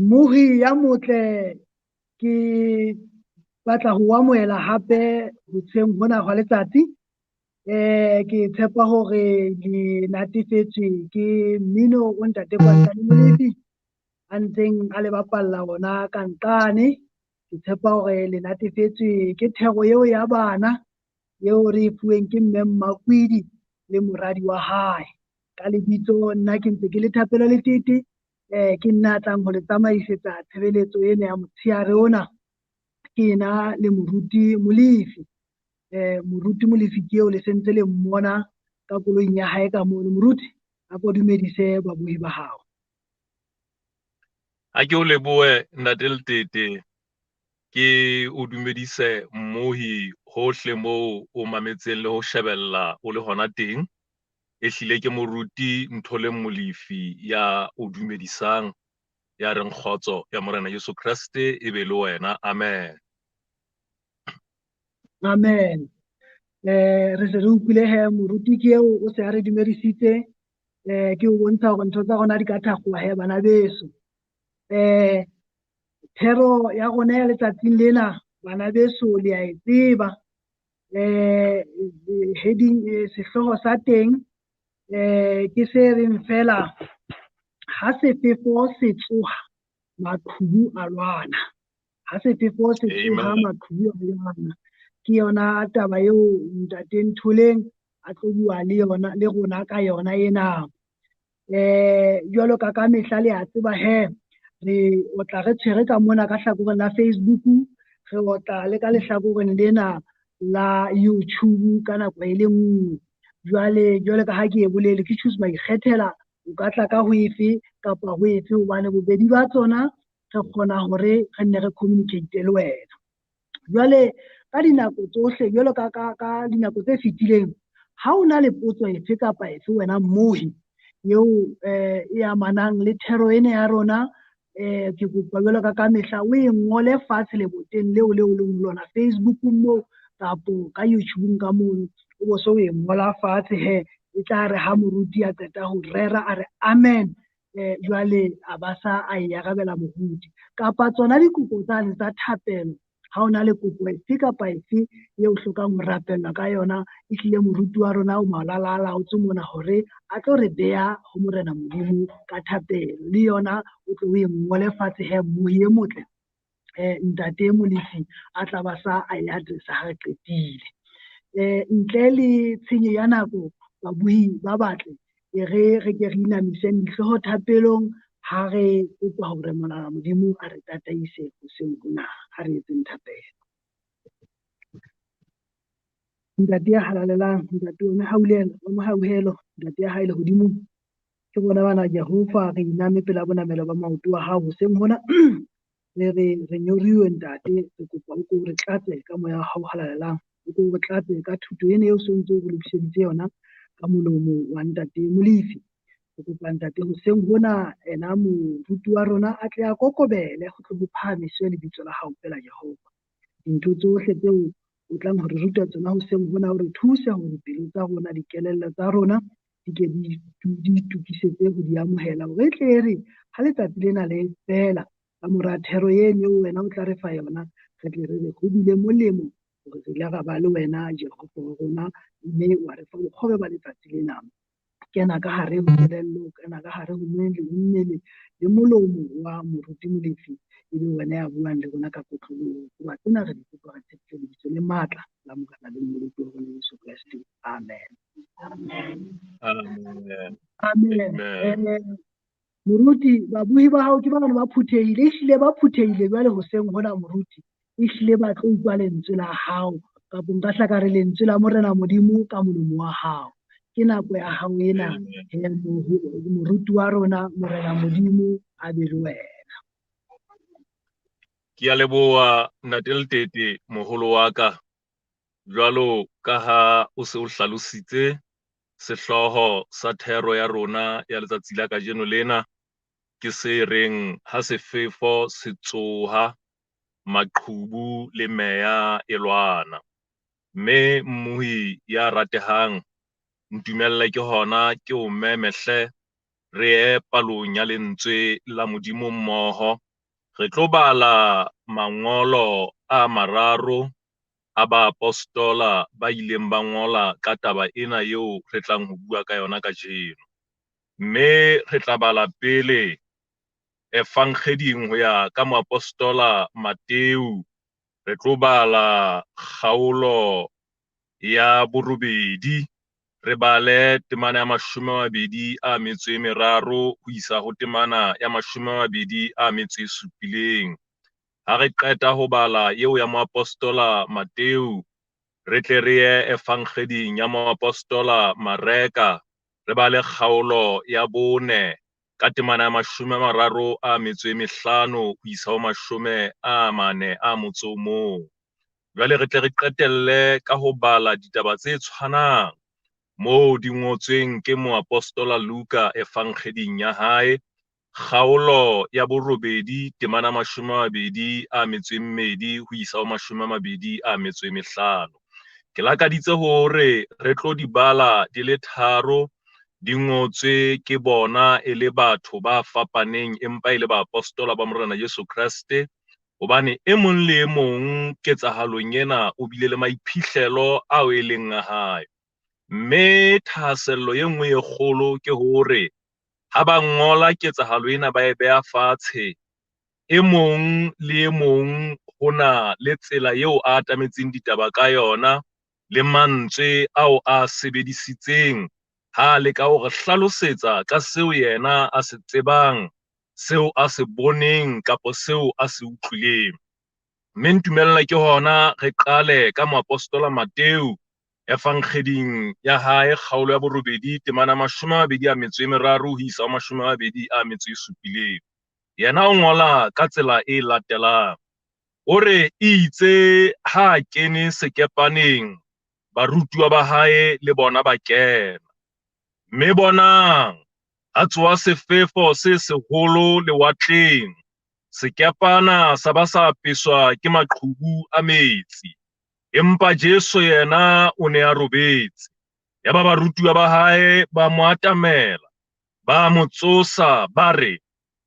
Mmohi ya motle, ke batla ho amohela hape hoseng hona hwa letsatsi. Ke tshepa hore le natefetswe ke mmino o ntate Kwantane Molefi a ntseng a le bapalla ona ka nqane. Ke tshepa hore le natefetswe ke thero eo ya bana eo re e fuweng ke mme Mmakwidi le moradi wa hae. Ka lebitso nna ke ntse ke le Thapelo Letete, ke nna a tlang ho le tsamaisetsa tshebeletso ena ya motshehare ona. Ke ena le moruti Molefi. Moruti Molefi ke eo le sentse le mmona ka koloing ya hae ka mono. Moruti, a ko dumedise babohi ba hao. Ha ke o lebohe Ntate Letete, ke o dumedise mmohi hohle moo o mametseng le ho shebella o le hona teng. Ehlile ke moruti Ntholeng Molefi ya o dumedisang, ya reng kgotso ya Morena Jesu Kreste e be le wena. Amen. Amen. Re se re utlwile he moruti ke eo o se a re dumedisitse. Ke o bontsha hore ntho tsa rona di ka thakgoha he bana beso. Thero ya rona ya letsatsing lena bana beso le a e tseba. Heading, sehlooho sa teng ke se reng fela ha sefefo se tsoha maqhubu a lwana. Ha sefefo se tsoha maqhubu a lwana. Ke yona taba eo ntate Ntholeng a tlo bua le yona le rona ka yona ena. Jwalo ka ka mehla le a tseba he re otla re tshwere ka mona ka hlakoreng la Facebook, re otla le ka lehlakoreng lena la YouTube ka nako e le nngwe. Jwale jwale ka ha ke e bolele ke choose maikgethela, o ka tla ka ho efe kapa ho efe hobane bobedi ba tsona re kgona hore re nne re communicate le wena. Jwale ka dinako tsohle jwalo ka ka ka dinako tse fetileng, ha o na le potso efe kapa efe wena mmohi eo e amanang le thero ena ya rona, ke kopa jwalo ka ka mehla o e ngole fatshe leboteng leo leo leng lona Facebookong moo kapo ka YouTubeng ka mono, o bo so o e ngola fatshe he e tla re ha moruti a qeta ho rera a re amen, jwale a ba sa a e arabela moruti. Kapa tsona dikopo tsane tsa thapelo, ha o na le kopo efe kapa efe eo hlokang ho rapellwa ka yona, ehlile moruti wa rona o malala o tse mona hore a tlo re beha ho Morena Modimo ka thapelo. Le yona o tlo o e ngole fatshe he mmohi e motle, ntate Molefi a tla ba sa a e addressa ha re qetile. Ntle le tshenyo ya nako, babuhi ba batle e re re ke re inamiseng dihlooho thapelong ha re kopa hore Morena Modimo a re tataise hoseng hona. Ha re etseng thapelo. Ntate ya halalelang, ntate wa mehauhelo, wa mohauhelo, ntate ya hae lehodimong, ke rona bana Jehova re iname pela bonamelo ba maoto a hao hoseng hona. Re re re nyoriwe ntate, re kopa o ko re tlatse ka moya wa hao halalelang, o ko re tlatse ka thuto ena eo so ntse o re lokiseditse yona ka molomo wa ntate Molefi. Re kopa ntate hoseng hona ena moruti wa rona a tle a kokobele ho tle ho phahamiswe lebitso la hao fela Jehova. Dintho tsohle tseo o tlang ho re ruta tsona hoseng hona o re thuse hore dipelo tsa rona, dikelello tsa rona di ke di itokisetse ho di amohela, hore e tle e re ha letsatsi lena le fela ka mora thero eno eo wena o tla re fa yona, re tle re re ho bile molemo hore re ile ra ba le wena Jehova wa rona, mme wa re fa bokgobe ba letsatsi lena. Kena ka hare ho kelello, kena ka hare ho mmele, ho mmele le molomo wa moruti Molefi, ebe wena ya buang le rona ka kotloloho. Hoba tsena re di kopa re tshepile lebitso le matla la Morena le Mmoloki wa rona Jesu Kreste. Amen. Amen. Amen. Amen. Moruti, babuhi ba hao ke ba bane ba phuthehile, ehlile ba phuthehile jwale hoseng hona moruti, ehlile ba tlo utlwa lentswe la hao, kapo nka hla ka re lentswe la Morena Modimo ka molomo wa hao. Ke nako ya hao ena, he moruti wa rona, Morena Modimo a be le wena. Ke a leboha Ntate Letete, moholo wa ka. Jwalo ka ha o se o hlalositse sehlooho sa thero ya rona ya letsatsi la kajeno lena ke se reng ha sefefo se tsoha, maqhubu le meya e lwana. Mme mmohi ya ratehang, ntumelle ke hona ke o meme hle, re ye palong ya lentswe la Modimo mmoho. Re tlo bala mangolo a mararo a baapostola ba ileng ba ngola ka taba ena eo re tlang ho bua ka yona kajeno. Mme re tla bala pele Evangeding ho ya ka moapostola Mateu. Re tlo bala kgaolo ya borobedi, re bale temana ya 23 ho isa ho temana ya 27. Ha re qeta ho bala eo ya moapostola Mateu, re tle re ye Evangeding ya moapostola Mareka, re bale kgaolo ya 4 ka temana ya 35 ho isa ho 41. Jwale re tle re qetelle ka ho bala ditaba tse tshwanang moo di ngotsweng ke moapostola Luka Evangeding ya hae, kgaolo ya 8 temana 22 ho isa ho 25. Ke lakaditse hore re tlo di bala di le tharo, di ngotswe ke bona e le batho ba fapaneng empa e le baapostola ba Morena Jesu Kreste, hobane e mong le e mong ketsahalong ena o bile le maiphihlelo ao e leng a hae. Mme thahasello e nngwe e kgolo ke hore ha ba ngola ketsahalo ena ba e beha fatshe, e mong le e mong ho na le tsela eo a atametseng ditaba ka yona le mantswe ao a sebedisitseng ha leka hore hlalosetsa ka seo yena a se tsebang, seo a se boneng kapa seo a se utlwileng. Mme ntumella ke hona re qale ka moapostola Mateu Evangeding ya hae kgaolo ya 8 temana 23 ho isa ho 27. Yena o ngola ka tsela e latelang. O re itse ha a kene sekepaneng, barutuwa ba hae le bona ba kena. Mme bonang, ha tsoha sefefo se seholo lewatleng, sekepana sa ba sa apeswa ke maqhubu a metsi. Empa Jesu yena o ne a robetse. Yaba barutuwa ba hae ba mo atamela, ba mo tsosa, ba re,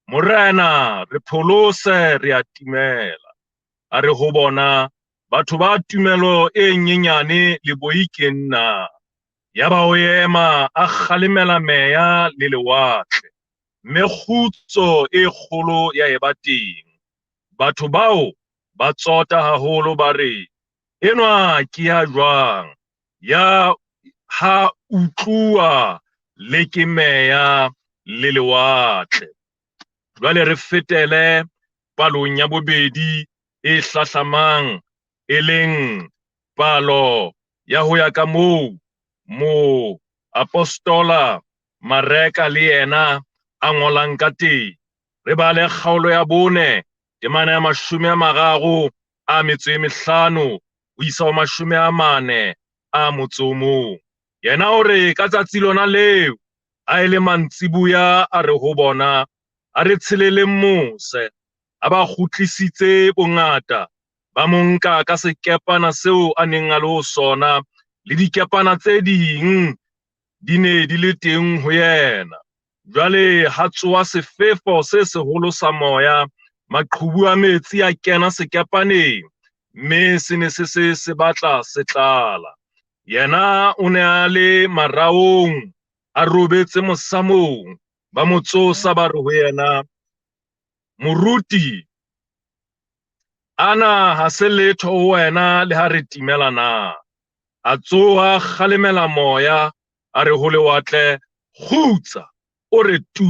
Morena, re pholose, re a timela. A re ho bona, batho ba tumelo e nyenyane le boi ke nna. Yaba o ema a kgalemela meya le lewatle, mme kgutso e kgolo ya eba teng. Batho bao ba tsota haholo ba re, enwa ke ya jwang, ya ha utluwa le ke meya le lewatle. Jwale re fetele palong ya bobedi e hlahlamang, e leng palo ya ho ya ka moo mo apostola Mareka le yena a ngolang ka teng. Re bale kgaolo ya 4 temana ya 35 ho isa ho 41. Yena o re ka tsatsi lona leo a e le mantsiboya, a re ho bona, a re tsheleleng mose. A ba kgutlisitse bongata, ba mo nka ka sekepana seo a neng a le ho sona, le dikepana tse ding di ne di le teng ho yena. Jwale ha tsoha sefefo se seholo sa moya, maqhubu a metsi a kena sekepaneng, mme se ne se se se batla se tlala. Yena o ne a le maraong, a robetse mosamong. Ba mo tsosa ba re ho yena, Moruti, ana ha se letho ho wena le ha re timela na? A tsoha, kgalemela moya, a re ho lewatle, kgutsa, o re tu.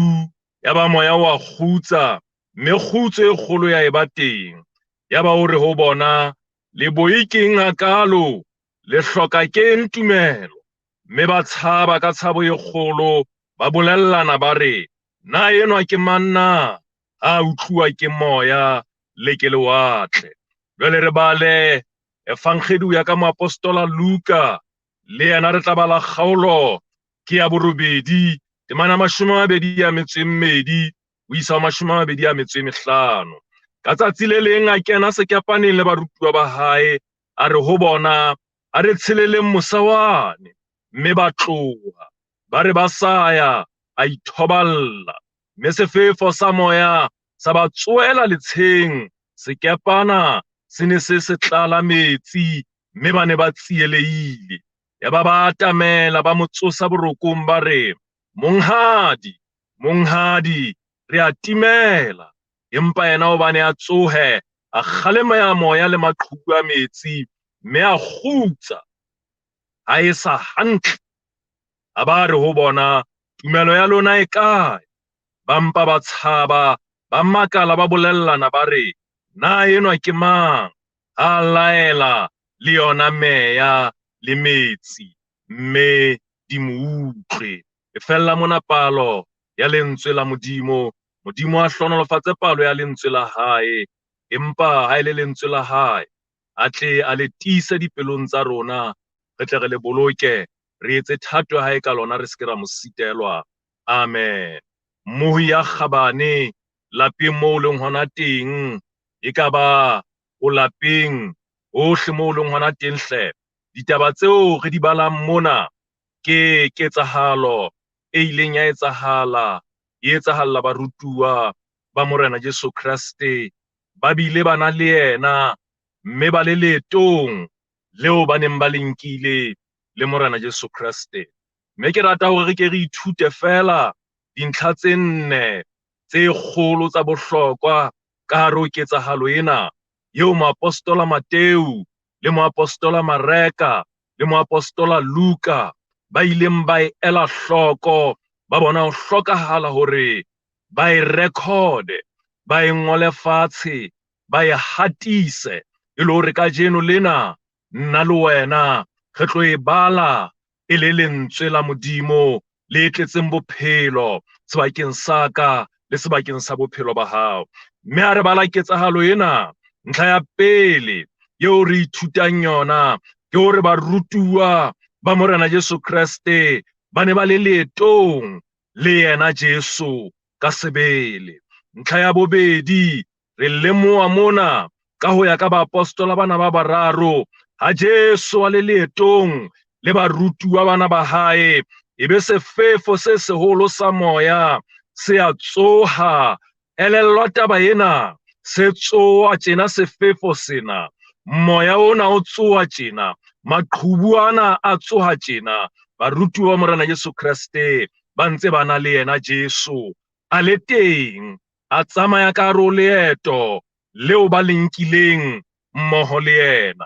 Yaba moya wa kgutsa, mme kgutso e kgolo ya eba teng. Yaba o re ho bona, le boi keng hakalo, le hloka keng tumelo? Mme ba tshaba ka tshabo e kgolo, ba bolellana ba re, na enwa ke mang na? A utluwa ke moya le ke lewatle. Jwale re bale Evangedi ya ka moapostola Luka, le yena re tla bala kgaolo ke ya 8 temana 22 ho isa 25. Ka tsatsi le leng a kena sekepaneng le barutuwa ba hae, a re ho bona, a re tsheleleng mosa wane. Mme ba tloha, ba re ba sa ya, a ithoballa. Mme sefefo sa moya sa ba tsoela letsheng. Sekepana se ne se se tlala metsi, mme ba ne ba tsielehile. Yaba ba atamela, ba mo tsosa borokong, ba re, Monghadi, monghadi, re a timela. Empa yena hobane a tsohe, a kgalema moya le maqhubu a metsi, mme a kgutsa, ha e sa hantle. A ba re ho bona, tumelo ya lona e kae? Ba mpa ba tshaba, ba makala, ba bolellana, ba re, na enwa ke mang? A laela le yona meya le metsi, mme di mo utlwe. E fella mona palo ya lentswe la Modimo. Modimo a hlohonolofatse palo ya lentswe la hae, empa ha e le lentswe la hae, a tle a le tiise dipelong tsa rona, re tle re le boloke, re etse thato ya hae ka lona, re se ke ra mo sitelwa. Amen. Mmohi ya kgabane lapeng moo o leng hona teng, e ka ba o lapeng hohle moo o leng hona teng hle. Ditaba tseo re di balang mona ke ketsahalo e ileng ya etsahala, e etsahalla barutuwa ba Morena Jesu Kreste. Ba bile ba na le yena, mme ba le leetong leo ba neng ba le nkile le Morena Jesu Kreste. Mme ke rata hore re ke re ithute feela dintlha tse nne tse kgolo tsa bohlokwa ka hare ho ketsahalo ena eo moapostola Mateu le moapostola Mareka le moapostola Luka ba ileng ba e ela hloko, ba bona ho hlokahala hore ba e rekhode, ba e ngole fatshe, ba e hatise, e le hore kajeno lena nna le wena re tlo e bala e le lentswe la Modimo le tletseng bophelo sebakeng sa ka le sebakeng sa bophelo ba hao. Mme ha re bala ketsahalo ena, ntlha ya pele eo re ithutang yona ke hore barutuwa ba Morena Jesu Kreste ba ne ba le leetong le yena Jesu ka sebele. Ntlha ya bobedi, re lemoha mona ka ho ya ka baapostola bana ba bararo, ha Jesu a le leetong le barutuwa bana ba hae, e be sefefo se seholo sa moya se a tsoha. Elellwa taba ena, se tsoha tjena sefefo sena, moya ona o tsoha tjena, maqhubu ana a tsoha tjena. Barutuwa ba Morena Jesu Kreste ba ntse ba na le yena Jesu a le teng, a tsamaya ka hare ho leeto leo ba le nkileng mmoho le yena.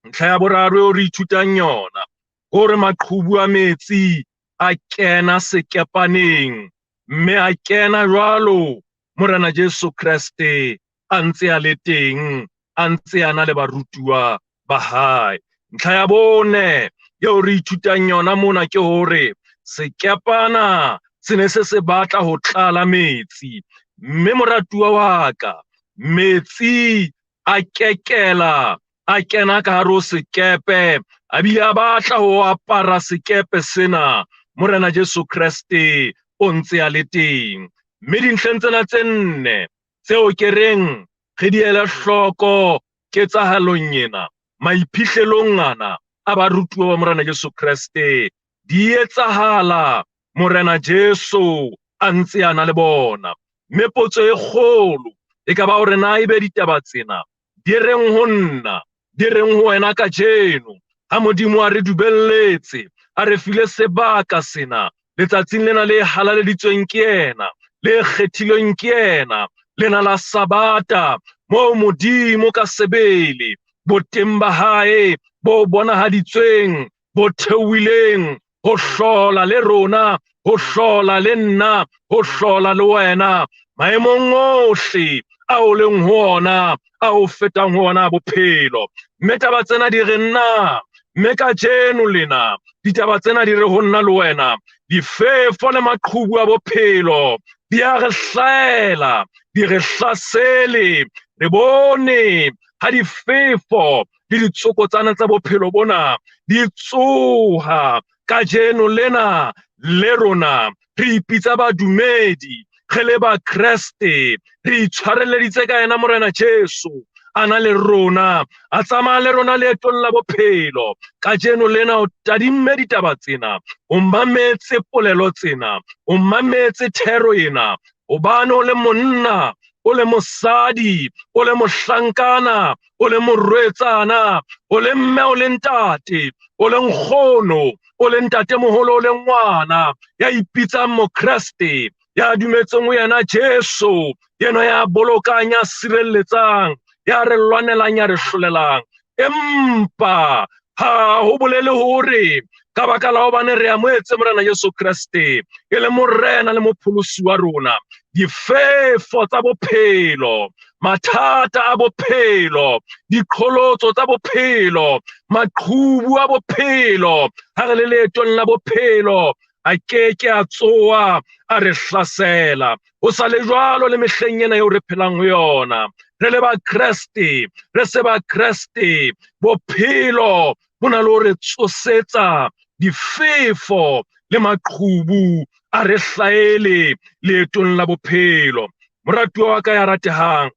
Ntlha ya boraro eo re ithutang yona hore maqhubu a metsi a kena sekepaneng, mme a kena jwalo Morena Jesu Kreste a ntse a le teng, a ntse a na le barutuwa ba hae. Ntlha ya bone eo re ithutang yona mona ke hore sekepana se ne se se batla ho tlala metsi, mme moratuwa wa ka, metsi a kekela, a kena ka hare ho sekepe, a bile a batla ho apara sekepe sena. Morena Jesu Kreste o ntse a le teng. Mme dintlheng tsena tse nne tseo ke reng re di ele hloko ketsahalong ena, maiphihlelong ana a barutuwa ba Morena Jesu Kreste, di etsahala Morena Jesu a ntse a na le bona. Mme potso e kgolo e ka ba hore na ebe ditaba tsena di reng ho nna, di reng ho wena kajeno, ha Modimo a re dubelletse, a re file sebaka sena letsatsing lena le halaleditsweng ke yena, le kgethilweng ke yena, lena la Sabata, moo Modimo ka sebele boteng ba hae bo bonahaditsweng, bo theohileng ho hlola le rona, ho hlola le nna, ho hlola le wena maemong ohle a o leng ho ona, a o fetang ho ona bophelo. Mme taba tsena di re nna, mme kajeno lena ditaba tsena di re ho nna le wena, difefo le maqhubu a bophelo di a re hlaela, di re hlasele. Re bone ha difefo le ditsokotsana tsa bophelo bona di tsoha kajeno lena le rona re ipitsa badumedi, re le ba Kreste, re itshwareleditse ka yena Morena Jesu a na le rona, a tsamaya le rona leetong la bophelo. Kajeno lena o tadimme ditaba tsena, o mametse polelo tsena, o mametse thero ena, hobane o le monna o le mosadi, o le mohlankana, o le morwetsana, o le mme, o le ntate, o le nkgono, o le ntatemoholo, o le ngwana ya ipitsang mokreste, ya dumetseng ho yena Jesu, yena ya bolokang, ya sireletsang, ya re lwanelang, ya re hlolelang. Empa ha ho bolele hore ka baka la hobane re amohetse Morena Jesu Kreste e le Morena le Mopholosi wa rona, difefo tsa bophelo, mathata a bophelo, diqholotso tsa bophelo, maqhubu a bophelo, ha re le leetong la bophelo, a ke ke a tsoa a re hlasela. Ho sa le jwalo le mehleng ena eo re phelang ho yona, re le bakreste, re se bakreste, bophelo bo na le ho re tsosetsa difefo le maqhubu a re hlaele leetong la bophelo. Moratuwa wa ka ya ratehang,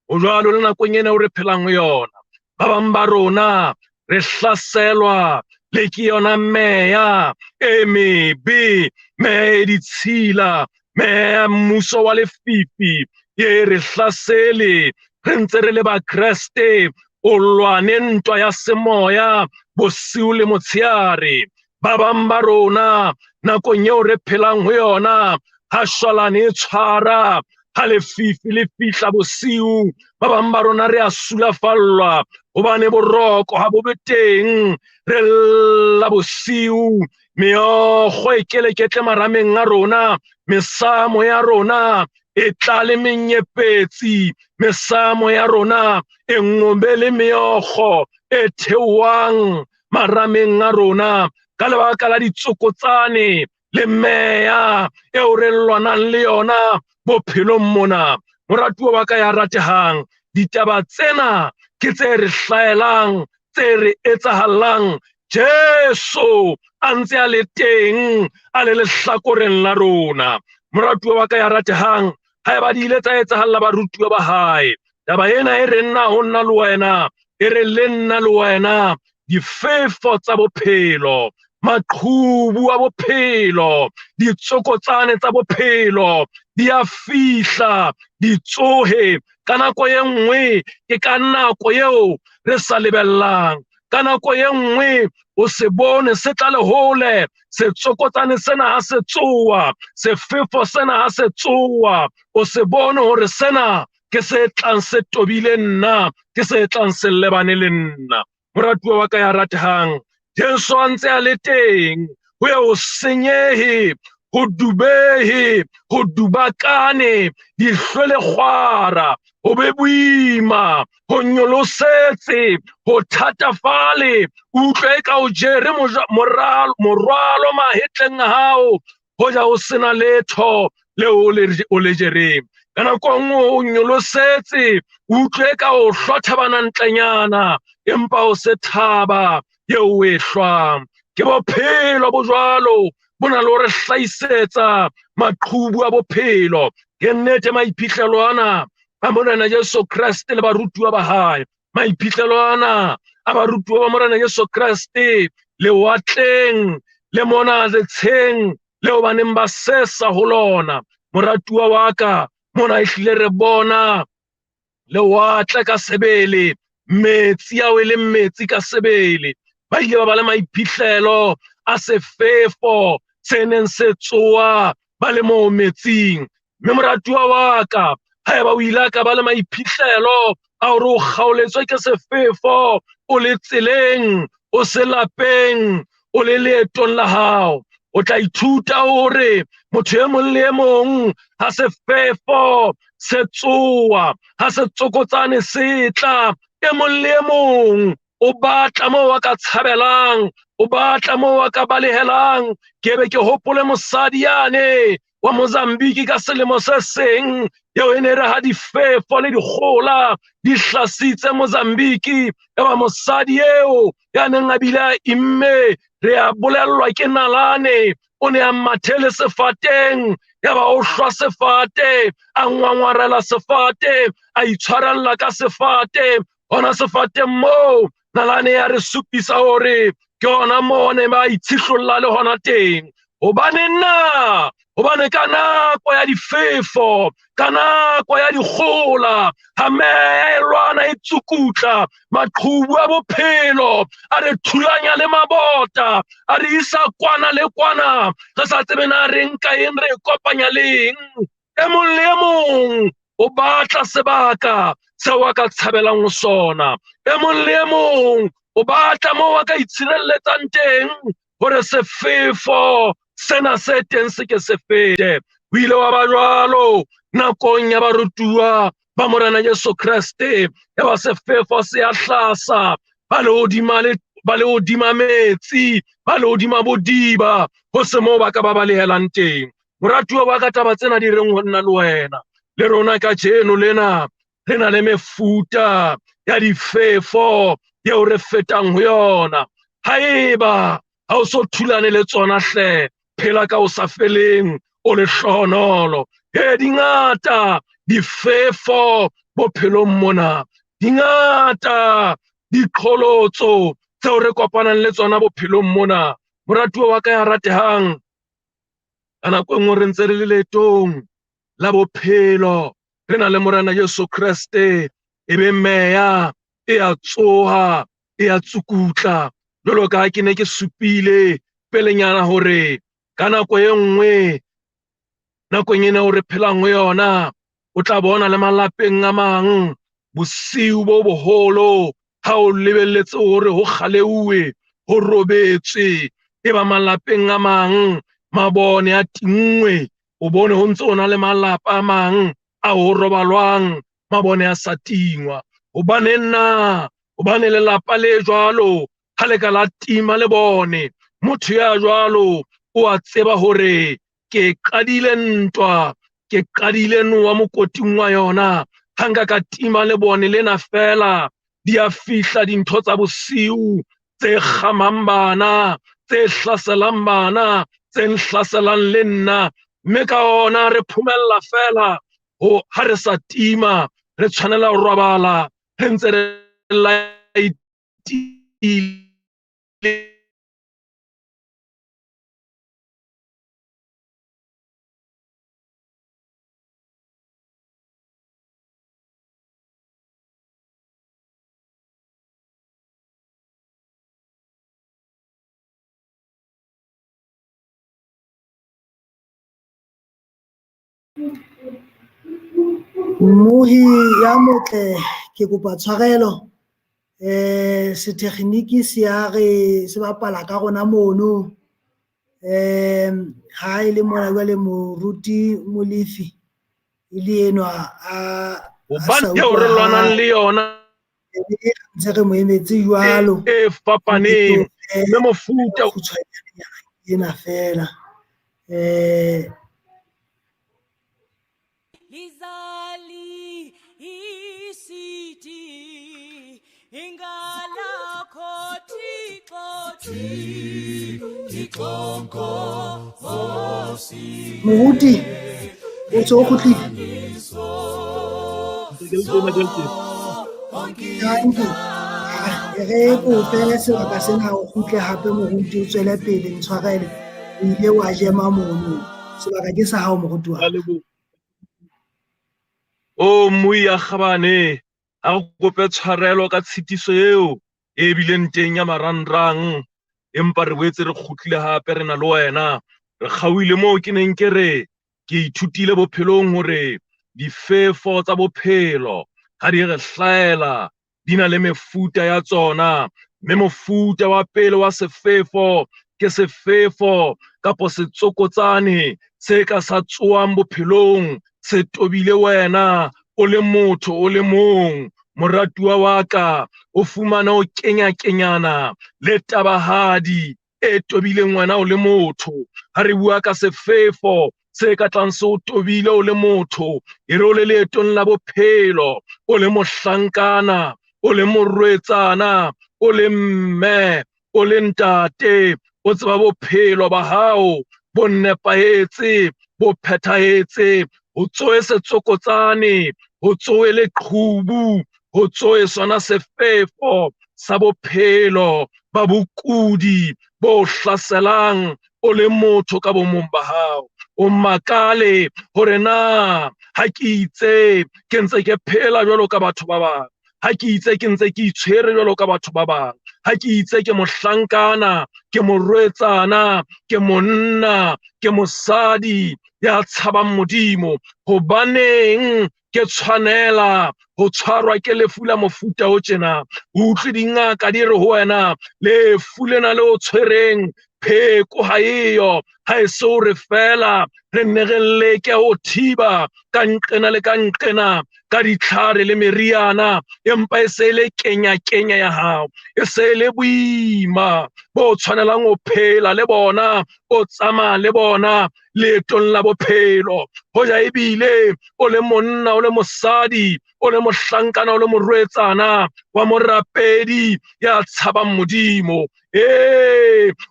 ho jwalo le nakong ena eo re phelang ho yona, ba bang ba rona re hlaselwa le ke yona meya e mebe, meya e ditshila, meya ya mmuso wa lefifi e re hlasele. Re ntse re le bakreste, o lwane ntwa ya semoya bosiu le motshehare. Ba bang ba rona nakong eo re phelang ho yona, ha shwalane e tshwara, ha lefifi le fihla bosiu, ba bang ba rona re a sulafallwa hobane boroko ha bo be teng. Re lla bosiu, meokgo e keleketle marameng a rona, mesamo ya rona e tlale menyepetsi, mesamo ya rona e ngobe le meokgo e theohang marameng a rona ka lebaka la ditsokotsane le meya eo re lwanang le yona bophelong mona. Moratuwa wa ka ya ratehang, ditaba tsena ke tse re hlaelang, tse re etsahallang. Jesu a ntse a le teng, a le lehlakoreng la rona. Moratuwa wa ka ya ratehang, haeba di ile tsa etsahalla barutuwa ba hae, taba ena e re nna ho nna le wena, e re le nna le wena, difefo tsa bophelo, maqhubu a bophelo, ditsokotsane tsa bophelo di a fihla, di tsohe ka nako e nngwe. Ke ka nako eo re sa lebellang, ka nako e nngwe o se bone se tla le hole, setsokotsane sena ha se tsoa, sefefo sena ha se tsoa, o se bone hore sena ke se tlang se tobile nna, ke se tlang se lebane le nna. Moratuwa wa ka ya ratehang, Jesu a ntse a le teng, ho ye ho senyehe, ho dubehe, ho dubakane, dihlwele kgwara, ho be boima, ho nyolosetse, ho thatafale, utlwe ka o jere morwalo mahetleng a hao, hoja o sena letho leo o le jereng. Ka nako e nngwe o nyolosetse, utlwe ka o hlwa thabana ntlenyana, empa o se thaba eo o e hlwang. Ke bophelo bo jwalo bo na le ho re hlahisetsa maqhubu a bophelo. Ke nnete maiphihlelo ana a Morena Jesu Kreste le barutuwa ba hae, maiphihlelo ana a barutuwa ba Morena Jesu Kreste lewatleng le mona letsheng leo ba neng ba sesa ho lona. Moratuwa wa ka, mona ehlile re bona lewatle ka sebele, metsi ao e leng metsi ka sebele. Ba ile ba ba le maiphihlelo a sefefo se neng se tsoa ba le moo metsing. Mme moratuwa wa ka, haeba o ile a ka ba le maiphihlelo a hore o kgaoletswe ke sefefo, o le tseleng, o se lapeng, o le leetong la hao, o tla ithuta hore motho e mong le e mong ha sefefo se tsoa, ha setsokotsane se tla, e mong le e mong o batla moo a ka tshabelang, o batla moo a ka balehelang. Ke be ke hopole mosadi yane wa Mozambique ka selemo se seng, eo e ne re ha difefo le dikgola di hlasitse Mozambique, e ba mosadi eo ya neng a bile a imme, re a bolellwa ke nalane, o ne a mathele sefateng, ya ba o hlwa sefate, a ngwangwarela sefate, a itshwarella ka sefate. Hona sefateng moo nalane ya re supisa hore ke hona moo ne ba itshihlolla le hona teng. Hobane na Hobane ka nako ya difefo, ka nako ya dikgola, ha meya e lwana e tsukutla, maqhubu a bophelo a re thulanya le mabota, a re isa kwana le kwana, re sa tsebe na re nka eng, re kopanya leng. E mong le e mong o batla sebaka seo a ka tshabelang ho sona. E mong le e mong o batla moo a ka itshireletsang teng hore sefefo sena se teng se ke se fete. Ho ile wa ba jwalo nakong ya barutuwa ba Morena Jesu Kreste, ya ba sefefo se a hlasa, ba le hodima metsi, ba le hodima bodiba, ho se moo ba ka ba balehelang teng. Moratuwa wa ka, taba tsena di reng ho nna le wena? Le rona kajeno lena re na le mefuta ya difefo eo re fetang ho yona. Haeba ha o so thulane le tsona hle, phela ka o sa feleng, o le hlohonolo. E dingata difefo bophelong mona, dingata diqholotso tseo re kopanang le tsona bophelong mona. Moratuwa wa ka ya ratehang, ka nako e nngwe re ntse re le leetong la bophelo, re na le Morena Jesu Kreste, e be meya e a tsoha, e a tsukutla. Jwalo ka ha ke ne ke supile pelenyana hore ka nako e nngwe, nakong ena o re phelang ho yona, o tla bona le malapeng a mang bosiu bo boholo ha o lebelletse hore ho kgaleuwe, ho robetswe, e ba malapeng a mang mabone a tinngwe, o bone ho ntse o na le malapa a mang a ho robalwang mabone a sa tingwa. Hobaneng na? Hobane lelapa le jwalo ha le ka la tima le bone, motho ya jwalo o a tseba hore ke qadile ntwa, ke qadile nowa mokoting wa yona. Ha nka ka tima le bone lena fela, di a fihla dintho tsa bosiu tse kgamang bana, tse hlaselang bana, tse nhlaselang le nna. Mme ka ona re phomella fela ho ha re sa tima, re tshwanela ho robala re ntse re laetile. Mmohi ya motle, ke kopa tshwarelo. Setekgniki se a re se bapala ka rona mono. Ha e le mona jwale moruti Molefi e le enwa a Hobane eo re lwanang le yona ntse re mo emetse jwalo e fapaneng, mme mofuta ena fela. Moruti o tso kgutlile. Thank you. Re kope sebaka sena o kgutle hape moruti, o tswele pele, ntshwarele. O ile wa jema mono. Sebaka ke sa hao moruti wa. O mmui ya kgabane, a re kope tshwarelo ka tshitiso eo e bileng teng ya marangrang, empa re boetse re kgutlile hape re na le wena. Re kgaohile moo ke neng ke re ke ithutile bophelong hore difefo tsa bophelo ha di re hlaela di na le mefuta ya tsona, mme mofuta wa pele wa sefefo ke sefefo kapo setsokotsane se ka sa tsoang bophelong, se tobile wena o le motho o le mong. Moratuwa wa ka, o fumana o kenya kenyana le tabahadi e tobileng wena o le motho. Ha re bua ka sefefo se ka tlang se o tobile o le motho, e re o le leetong la bophelo, o le mohlankana, o le morwetsana, o le mme, o le ntate, o tseba bophelo ba hao bo nepahetse, bo phethahetse, ho tsoe setsokotsane, ho tsoe leqhubu, ho tsoe sona sefefo sa bophelo ba bokudi bo hlaselang o le motho ka bomong ba hao. O makale hore na ha ke itse ke ntse ke phela jwalo ka batho ba bang, ha ke itse ke ntse ke itshwere jwalo ka batho ba bang, ha ke itse ke mohlankana, ke morwetsana, ke monna, ke mosadi ya tshabang Modimo, hobaneng ke tshwanela ho tshwarwa ke lefu la mofuta o tjena? O utlwe dingaka di re ho wena lefu lena le o tshwereng pheko ha eyo, ha e se hore fela re nne re leke ho thiba ka nqena le ka nqena ka ditlhare le meriana, empa e se le kenya kenya ya hao, e se le boima bo tshwanelang ho phela le bona, o tsamaya le bona leetong la bophelo. Hoja ebile o le monna, o le mosadi, o le mohlankana, o le morwetsana wa morapedi ya tshabang Modimo,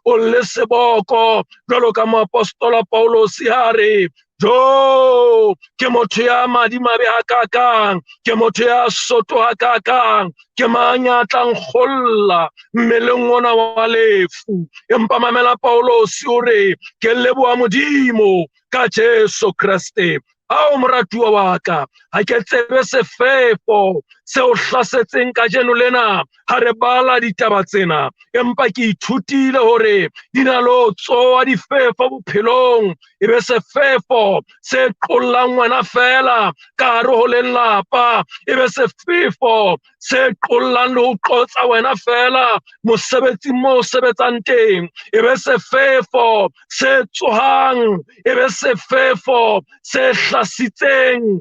o le seboko jwalo ka moapostola Paulus a re, jo ke motho ya madimabe hakakang, ke motho ya soto hakakang, ke mang ya tlang kgolla mmeleng ona wa lefu? Empa mamela Paulus o re, ke leboha Modimo ka Jesu Kreste. Ao moratuwa wa ka, ha ke tsebe sefefo se o hlasetseng kajeno lena ha re bala ditaba tsena, empa ke ithutile hore di na le ho tsoha difefo bophelong, e be sefefo se qollang wena fela ka hare ho lelapa, e be sefefo se qollang le ho qotsa wena fela mosebetsing moo o sebetsang teng, e be sefefo se tsohang, e be sefefo se hlasitseng.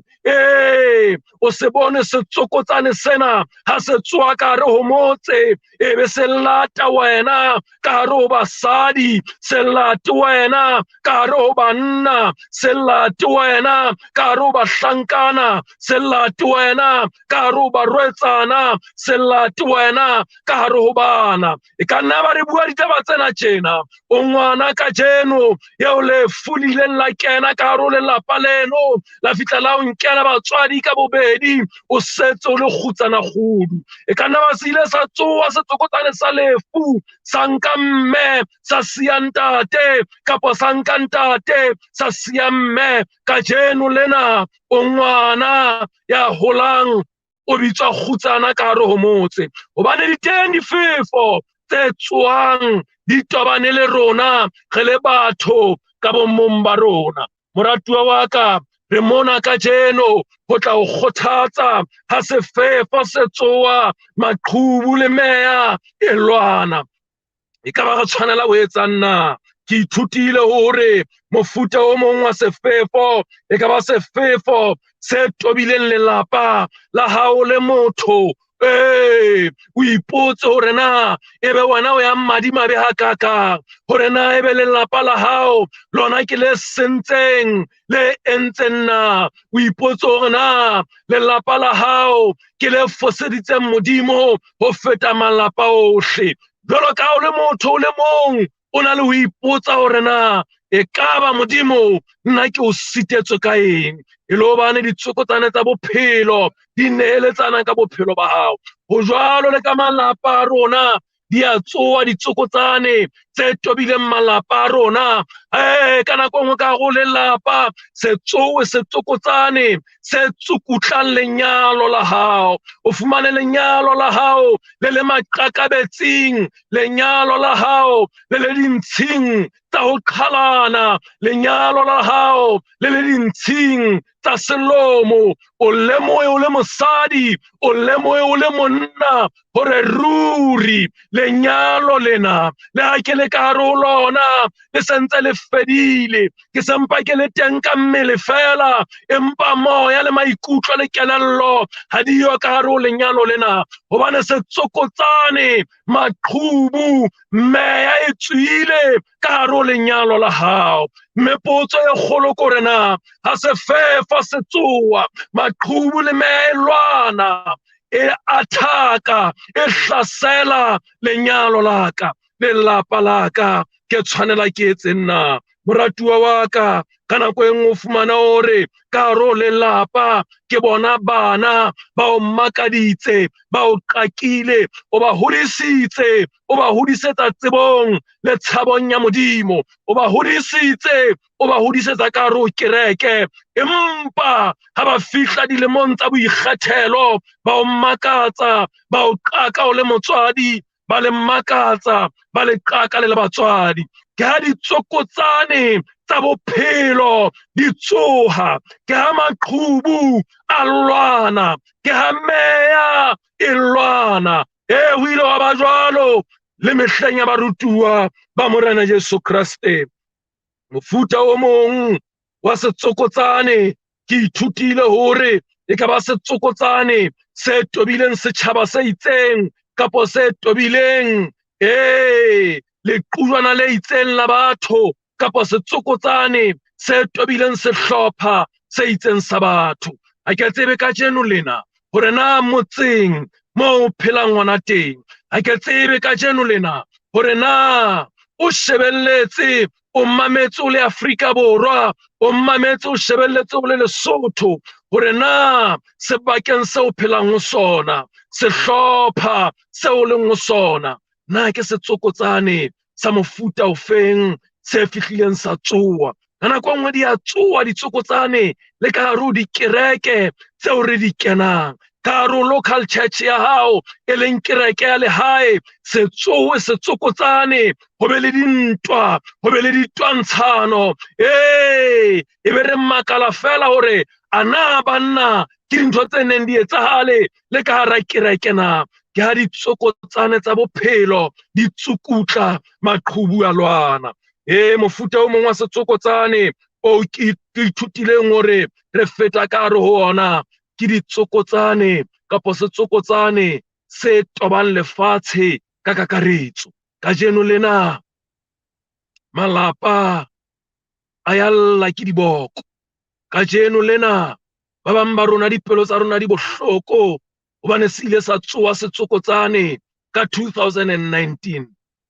O se bone setsokotsane sena ha se tsoha ka hare ho motse, e be se lata wena ka hare ho basadi, se late wena ka hare ho banna, se late wena ka hare ho bahlankana, se late wena ka hare ho barwetsana, se late wena ka hare ho bana. E ka nna ba re bua ditaba tsena tjena, o ngwana kajeno eo lefu le ileng la kena ka hare ho lelapa leno, la fihla la o nkela batswadi ka bobedi, o setse o le kgutsana kgudu. E ka nna ba se ile sa tsoha setsokotsane sa lefu, sa nka mme sa siya ntate, kapa sa nka ntate sa siya mme. Kajeno lena o ngwana ya holang o bitswa kgutsana ka hare ho motse, hobane di teng difefo tse tswang di tobane le rona re le batho ka bomong ba rona. Moratuwa wa ka, re mona kajeno ho tla o kgothatsa ha sefefo se tsoha, maqhubu le meya e lwana. E ka ba re tshwanela ho etsang na? Ke ithutile hore mofuta o mong wa sefefo e ka ba sefefo se tobileng lelapa la hao le motho. O ipotse hore na ebe wena o yang madimabe hakakang, hore na ebe lelapa la hao lona ke le sentseng le entseng na. O ipotse hore na lelapa la hao ke le foseditseng Modimo ho feta malapa ohle. Jwalo ka o le motho o le mong, o na le ho ipotsa hore na e ka ba Modimo nna ke o sitetswe ka eng, e le hobane ditsokotsane tsa bophelo di neheletsana ka bophelo ba hao. Ho jwalo le ka malapa a rona, di a tsoha ditsokotsane tse tobileng malapa a rona. Ka nako e nngwe ka hare ho lelapa se tsohe setsokotsane se tsukutlang lenyalo la hao. O fumane lenyalo la hao le le maqakabetsing, lenyalo la hao le le dintshing tsa ho qhalana, lenyalo la hao le le dintshing tsa selomo. O lemohe o le mosadi, o lemohe o le monna hore ruri lenyalo lena le ha ke le ka hare ho lona le sentse le fedile, ke sempa ke le teng ka mmele fela, empa moya le maikutlo le kelello ha di yo ka hare ho lenyalo lena, hobane setsokotsane, maqhubu, meya e tswile ka hare ho lenyalo la hao. Mme potso e kgolo ke hore na ha sefefo se tsoha, maqhubu le meya e lwana, e athaka, e hlasela lenyalo la ka, lelapa la ka, ke tshwanela ke etseng na? Moratuwa wa ka, Ka nako e nngwe o fumana hore ka hare ho lelapa ke bona bana ba o makaditse, ba o qakile, o ba hodisitse, o ba hodisetsa tsebong le tshabong ya Modimo, o ba hodisitse, o ba hodisetsa ka hare ho kereke. Empa ha ba fihla dilemong tsa boikgethelo, ba o makatsa, ba o qaka o le motswadi, ba le makatsa, ba le qaka le le batswadi. Ke ha ditsokotsane tsa bophelo di tsoha, ke ha maqhubu a lwana, ke ha meya e lwana. Ee, ho ile wa ba jwalo le mehleng ya barutuwa ba Morena Jesu Kreste. Mofuta o mong wa setsokotsane ke ithutile hore e ka ba setsokotsane se tobileng setjhaba se itseng kapo se tobileng lequjwana le itseng la batho kapo setsokotsane se tobileng sehlopha se itseng sa batho. Ha ke tsebe kajeno lena hore na motseng moo o phelang hona teng, ha ke tsebe kajeno lena hore na o shebelletse, o mametse o le Afrika Borwa, o mametse o shebelletse o le Lesotho, hore na sebakeng seo o phelang ho sona, sehlopha seo o leng ho sona, na ke setsokotsane sa mofuta ofeng se fihlileng sa tsoa. Ka nako e nngwe di a tsoa ditsokotsane le ka hare ho dikereke tseo re di kenang, ka hare ho local church ya hao e leng kereke ya lehae, se tsoe setsokotsane, ho be le dintwa, ho be le ditwantshano. Ee, e be re makala fela hore a na banna ke dintho tse neng di etsahale le ka hara kereke na. Ke ha ditsokotsane tsa bophelo di tsukutla maqhubu a lwana. Ee, mofuta o mong wa setsokotsane o ke ithutileng hore re feta ka hare ho ona ke ditsokotsane kapo setsokotsane se tobang lefatshe ka kakaretso. Kajeno lena malapa a yalla ke diboko. Kajeno lena ba bang ba rona dipelo tsa rona di bohloko hobane se ile sa tsoa setsokotsane ka 2019.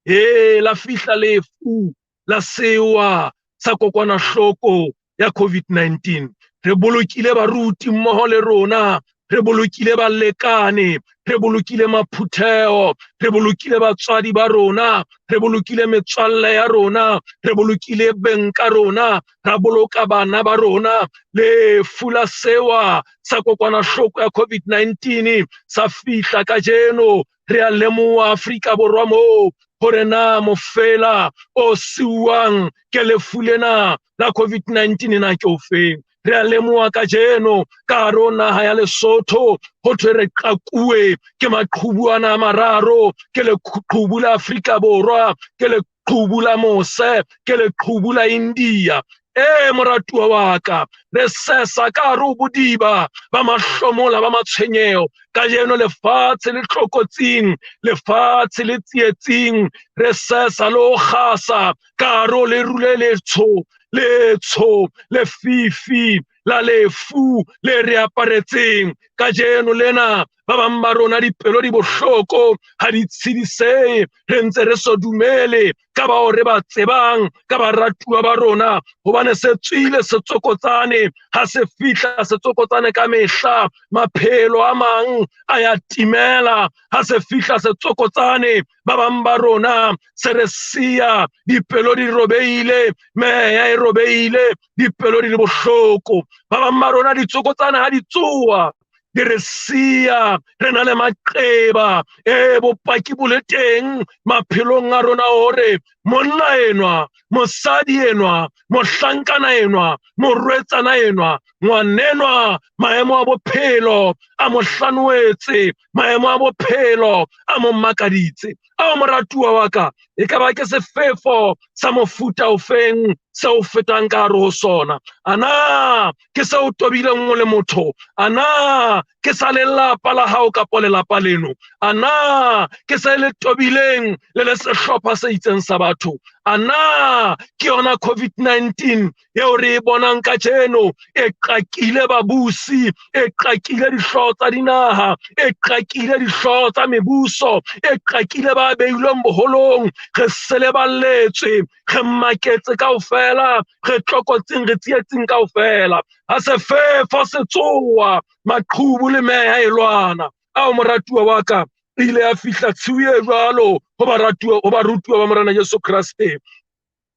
Ee, la fihla lefu la sewa sa kokwanahloko ya COVID-19. Re bolokile baruti mmoho le rona, re bolokile balekane, re bolokile maphutheo, re bolokile batswadi ba rona, re bolokile metswalle ya rona, re bolokile beng ka rona, ra boloka bana ba rona. Lefu la sewa sa kokwanahloko ya COVID-19 sa fihla kajeno. Re a lemoha Afrika Borwa moo hore na mofela o siuwang ke lefu lena la COVID-19 na ke ofeng. Re a lemoha kajeno ka hare ho naha ya Lesotho ho thwe re qakuwe ke maqhubu ana a mararo, ke leqhubu la Afrika Borwa, ke leqhubu la mose, ke leqhubu la India. Ee, moratuwa wa ka, re sesa ka hare ho bodiba ba mahlomola ba matshwenyeho. Kajeno lefatshe le tlokotsing, lefatshe le tsietsing, re sesa le ho kgasa ka hare ho leru le letsho, letsho lefifi la lefu le re aparetseng. Kajeno lena ba bang ba rona dipelo di bohloko, ha di tshedisehe, re ntse re so dumele ka bao re ba tsebang, ka baratuwa ba rona, hobane se tswile setsokotsane. Ha se fihla setsokotsane ka mehla, maphelo a mang a ya timela. Ha se fihla setsokotsane, ba bang ba rona se re siya dipelo di robehile, meya e robehile, dipelo di le bohloko. Ba bang ba rona ditsokotsane ha di tsoa di re siya re na le maqeba. E bopaki bo le teng maphelong a rona hore monna enwa, mosadi enwa, mohlankana enwa, morwetsana enwa, ngwanenwa, maemo a bophelo a mo hlanoetse, maemo a bophelo a mo makaditse. Ao moratuwa wa ka, e ka ba ke sefefo sa mofuta ofeng se o fetang ka hare ho sona? Ana ke se o tobileng o le motho? Ana ke sa lelapa la hao kapa lelapa leno? Ana ke se le tobileng le le sehlopha se itseng sa batho? A na ke yona COVID-19 eo re e bonang kajeno e qakile babusi, e qakile dihlooho tsa dinaha, e qakile dihlooho tsa mebuso, e qakile ba beilweng boholong. Re seleballetswe, re maketse kaofela, re tlokotsing, re tsietsing kaofela. Ha sefefo se tsoa, maqhubu le meya e lwana. Ao moratuwa wa ka, ile ya fihla tshiu e jwalo ho barutuwa ba Morena Jesu Kreste.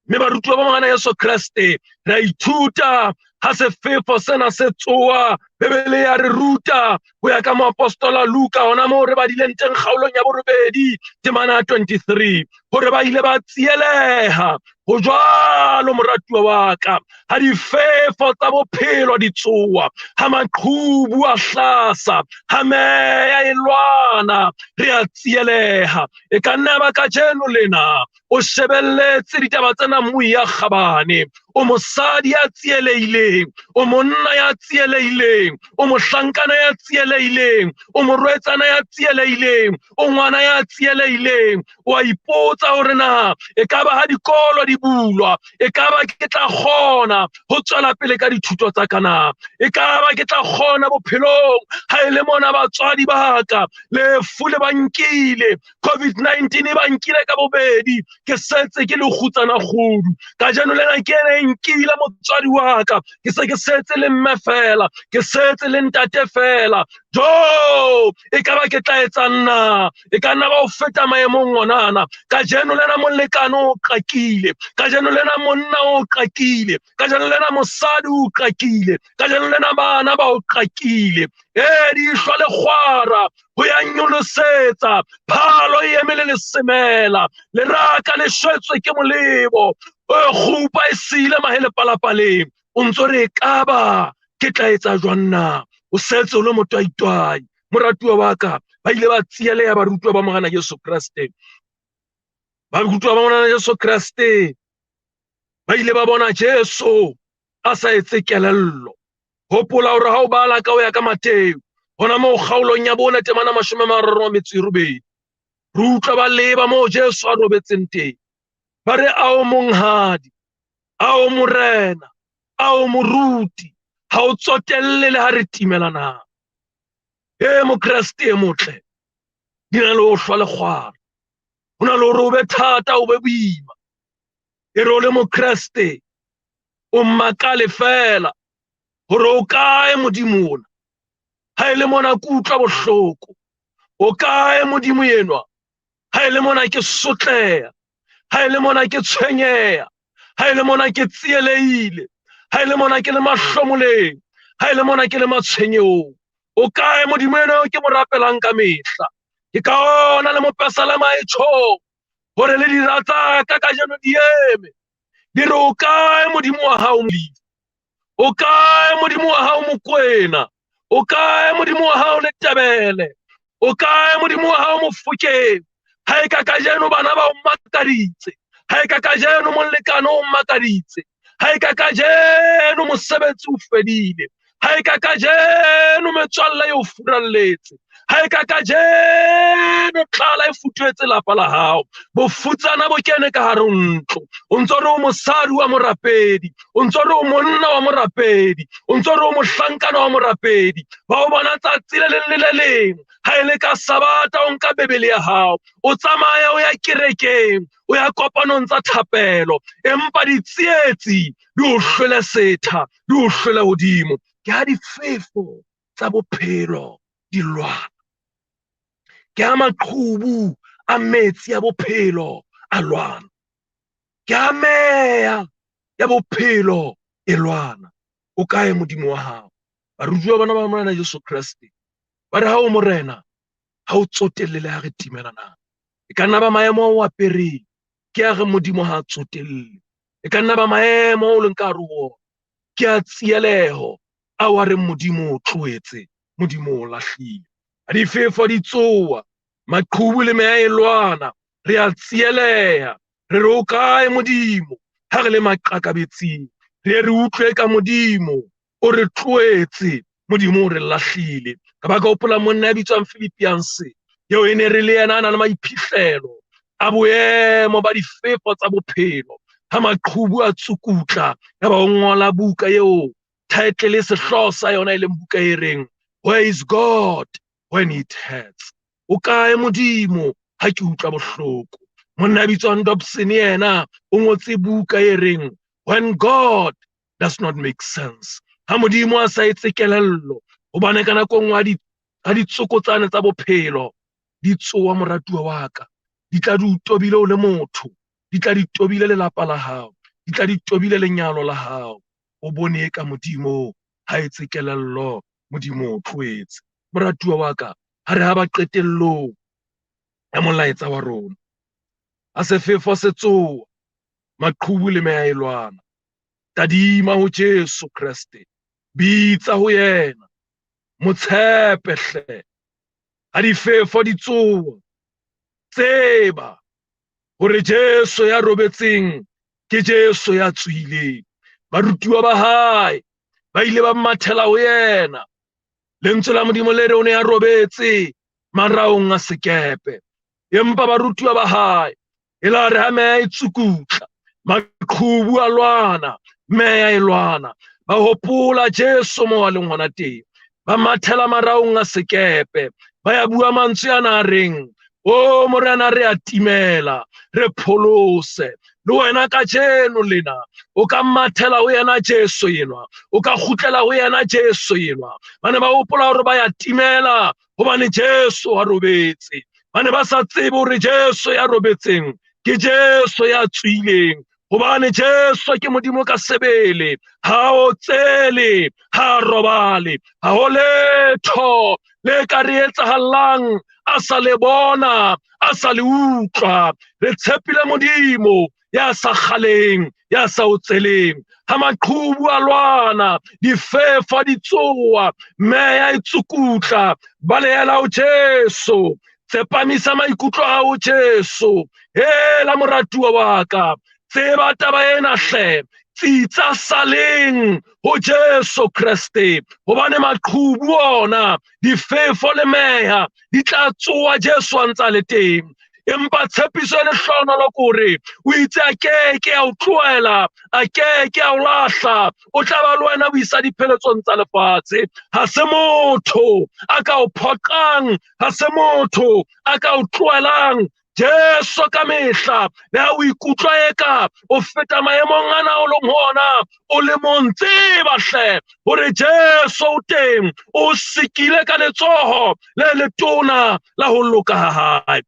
Mme barutuwa ba Morena Jesu Kreste re a ithuta ha sefefo sena se tsoa. Bibele ya re ruta ho ya ka moapostola Luka, hona moo re badileng teng kgaolong ya 8 temana 23, hore ba ile ba tsieleha. Ho jwalo moratuwa wa ka, ha difefo tsa bophelo di tsoa, ha maqhubu a hlasa, ha meya e lwana, re a tsieleha. E ka nna ba kajeno lena o shebelletse ditaba tsena mmui ya kgabane, o mosadi ya tsielehileng, o monna ya tsielehileng, o mohlankana ya tsielehileng, o morwetsana ya tsielehileng, o ngwana ya tsielehileng. O a ipotsa hore na ekaba ha dikolo di bulwa, ekaba ke tla kgona ho tswela pele ka dithuto tsa ka na, ekaba ke tla kgona bophelong ha e le mona batswadi ba ka lefu le ba nkile, COVID-19 e ba nkile ka bobedi, ke setse ke le kgutsana kgudu. Kajeno lena ke ena e nkile motswadi wa ka, ke se ke setse le mme fela, ke setse le ntate fela. Jo, ekaba ke tla etsang na? E ka nna ba o feta maemong onana. Kajeno lena molekane o qakile, kajeno lena monna o qakile, kajeno lena mosadi o qakile, kajeno lena bana ba o qakile. E di hlwa le kgwara ho ya nyolosetsa, phalo e eme le lesemela, leraka le shwetswe ke molebo, o kgupa e siile mahele palapaleng. O ntso re ekaba ke tla etsa jwang na? O setse o le motwaitwai. Moratuwa wa ka, ba ile ba tsieleha barutuwa ba Morena Jesu Kreste. Barutuwa ba Morena Jesu Kreste ba ile ba bona Jesu a sa etse kelello. Hopola hore ha o bala ka ho ya ka Mateo, hona moo kgaolong ya 4 temana 38, re utlwa ba leba moo Jesu a robetseng teng. Ba re, ao monghadi, ao morena, ao moruti, ha o tsotelle le ha re timela na? E mokreste e motle, di na le ho hlwa le kgwara, ho na le hore o be thata, o be boima. E re o le mokreste, o mmakale fela hore o kae Modimo ona. Ha e le mona ke utlwa bohloko, o kae Modimo enwa? Ha e le mona ke sotleha, ha e le mona ke tshwenyeha, ha e le mona ke tsielehile, ha e le mona ke le mahlomoleng, ha e le mona ke le matshwenyehong. O kae Modimo enwa ke mo rapelang ka mehla? Ke ka ona le mopesalema e tjhong hore le dira tsa ka kajeno di eme, di re, o kae Modimo wa hao Molefi? O kae Modimo wa hao Mokwena? O kae Modimo wa hao Letebele? O kae Modimo wa hao Mofokeng? Ha e ka kajeno bana ba o makaditse, ha e ka kajeno molekane o makaditse, ha e ka kajeno mosebetsi o fedile, ha e ka kajeno metswalle e o furalletse, ha e ka kajeno tlala e futuhetse lapa la hao, bofutsana bo kene ka hare ho ntlo. O ntso re o mosadi wa morapedi, o ntso re o monna wa morapedi, o ntso re o mohlankana wa morapedi. Ba o bona tsatsi le leng le le leng, ha e le ka Sabata o nka Bibele ya hao, o tsamaya o ya kerekeng, o ya kopanong tsa thapelo, empa ditsietsi di o hlwele setha, di o hlwele hodimo. Ke ha difefo tsa bophelo di lwana, ke ha maqhubu a metsi a bophelo a lwana, ke ha meya ya bophelo e lwana. O kae Modimo wa hao? Barutuwa bana ba Morena Jesu Kreste ba re, ha o Morena, ha o tsotelle le ha re timela na? E ka nna ba maemo a o apereng, ke a re Modimo ha a tsotelle. E ka nna ba maemo o leng ka hare ho ona, ke a tsieleho ao a reng Modimo o tlohetse, Modimo o lahlile. Ha difefo di tsoa, maqhubu le meya e lwana, re a tsieleha, re re o kae Modimo? Ha re le maqakabetsing, re ye re utlwe ka Modimo o re tlohetse, Modimo o re lahlile. Ka baka hopola monna ya bitswang Philippians, eo e ne re le yena a na le maiphihlelo. a boemo ba difefo tsa bophelo. Ha maqhubu a tsukutla, yaba o ngola buka eo title sehlooho sa yona e leng buka e reng Where is God When It Hurts? O kae Modimo ha ke utlwa bohloko? Monna bitswang Dobson yena o ngotse buka e reng When God Does Not Make Sense. Ha Modimo a sa etse kelello, hobane ka nako nngwe ha ditsokotsane tsa bophelo di tsoa moratuwa wa ka, di tla di o tobile o le motho, di tla di tobile lelapa la hao, di tla di tobile lenyalo la hao. O bone ka Modimo ha etse kelello, Modimo o tlohetse. Moratuwa wa ka, ha re ha ba qetellong ya molaetsa wa rona. Ha sefefo se tsoa, maqhubu le meya e lwana. Tadima ho Jesu Kreste, bitsa ho yena, mo tshepe hle. Ha difefo di tsoa, tseba hore Jesu ya robetseng ke Jesu ya tsohileng. Barutuwa ba hae ba ile ba mathela ho yena. Lentswe la Modimo le re o ne a robetse maraong a sekepe. Empa barutuwa ba hae e la re ha meya e tsukutla, maqhubu a lwana, meya e lwana, ba hopola Jesu mo a leng hona teng. Ba mathela maraong a sekepe, ba ya bua mantswe ana a reng, O Morena, re a timela, re pholose. Le wena kajeno lena o ka mathela ho yena Jesu enwa, o ka kgutlela ho yena Jesu enwa. Ba ne ba hopola hore ba ya timela hobane Jesu a robetse. Ba ne ba sa tsebe hore Jesu ya robetseng ke Jesu ya tswileng, hobane Jesu ke Modimo ka sebele. Ha o tsele, ha robale, ha ho letho le ka re etsahallang a sa le bona, a sa le utlwa. Re tshepile Modimo ya sa kgaleng, ya sa o tseleng. Ha maqhubu a lwana, difefo di tsoa, meya e tsukutla, balehela ho Jesu. Tsepamisa maikutlo a ho Jesu. Hela moratuwa wa ka, tseba taba ena hle, tsitsa saleng ho Jesu Kreste, hobane maqhubu ona, difefo le meya di tla tsoa Jesu a ntsa le teng. Empa tshepiso e lehlohonolo ke hore o itse a keke a o tlohela, a keke a o lahla, o tla ba le wena ho isa dipheletsong tsa lefatshe. Ha se motho a ka o phoqang, ha se motho a ka o tlohelang. Jesu ka mehla, le ha o ikutlwa eka o feta maemong ana o leng ho ona, o le mong, tseba hle hore Jesu o teng, o sikile ka letsoho le letona la ho loka ha hae.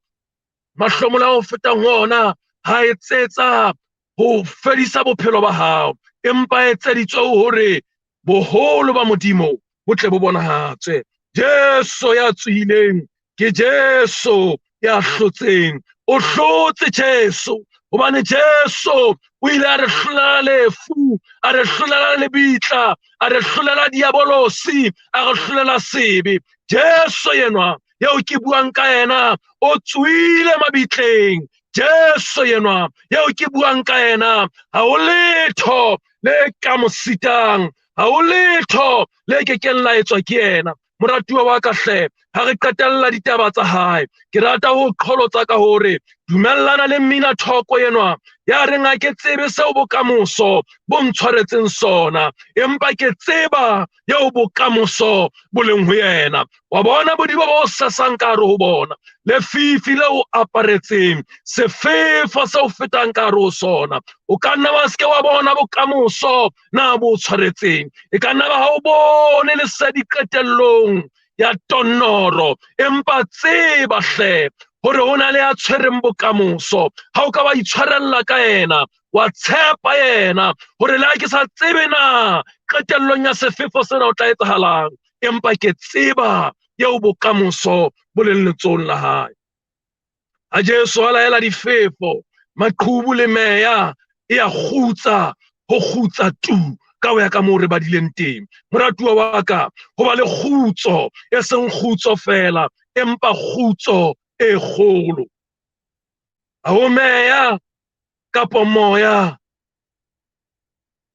Mahlomola a o fetang ho ona ha etsetsa ho fedisa bophelo ba hao, empa etseditswe hore boholo ba Modimo bo tle bo bonahatswe. Jesu ya tsohileng ke Jesu ya hlotseng. O hlotse Jesu, hobane Jesu o ile a re hlolela lefu, a re hlolela lebitla, a re hlolela diabolosi, a re hlolela sebe. Jesu yenwa eo ke buang ka yena o tswile mabitleng. Jesu yenwa eo ke buang ka yena, ha ho letho le ka mo sitang, ha ho letho le kekeng la etswa ke yena. Moratuwa wa ka hle, ha re qetella ditaba tsa hae, ke rata ho qholotsa ka hore dumellana le mmina thoko enwa ya reng ha ke tsebe seo bokamoso bo ntshwaretseng sona, empa ke tseba eo bokamoso bo leng ho yena. Wa bona bodiba bo sesang ka hare ho bona, lefifi le o aparetseng, sefefo se o fetang ka hare ho sona. O ka nna wa se ke wa bona bokamoso na bo tshwaretseng, e ka nna ba ha o bone lesedi qetellong ya tonnoro, empa tseba hle hore ho na le ya tshwereng bokamoso. Ha o ka wa itshwarella ka yena, wa tshepa yena hore le ha ke sa tsebe na qetellong ya sefefo sena o tla etsahalang, empa ke tseba eo bokamoso bo leng letsohong la hae. Ha Jesu a laela difefo, maqhubu le meya e a kgutsa, ho kgutsa tu, ka ho ya ka moo re badileng teng. Moratuwa wa ka, ho ba le kgutso, e seng kgutso feela, empa kgutso e kgolo. Ha ho meya kapa moya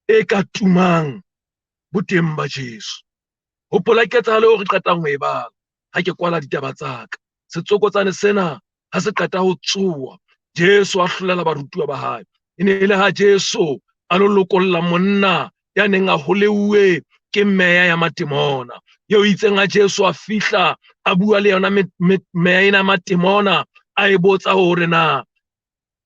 e ka tumang boteng ba Jesu. Hopola ketsahalo eo re qetang ho e bala ha ke kwala ditaba tsa ka. Setsokotsane sena ha se qeta ho tsoa, Jesu a hlolela barutuwa ba hae. E ne e le ha Jesu a lo lokolla monna ya neng a holeuwe ke meya ya matemona. Eo itseng ha Jesu a fihla a bua le yona meya ena matemona, a e botsa hore na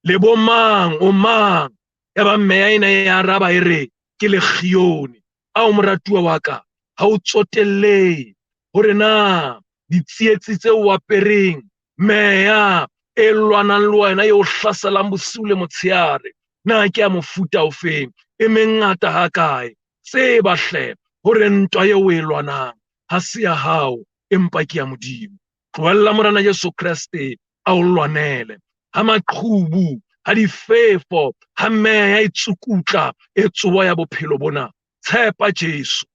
le bo mang, o mang? Ya ba meya ena e araba e re ke Legione. Ao moratuwa wa ka, ha o tsotelle hore na ditsietsi tse o apereng, meya e lwanang le wena e o hlaselang bosiu le motshehare, na ke ya mofuta ofeng, e mengata hakae? Tseba hle hore ntwa eo o e lwanang ha se ya hao, empa ke ya Modimo. Tlohella Morena Jesu Kreste a o lwanele. Ha maqhubu, ha difefo, ha meya e tsukutla e tsoa ya bophelo bona, tshepa Jesu.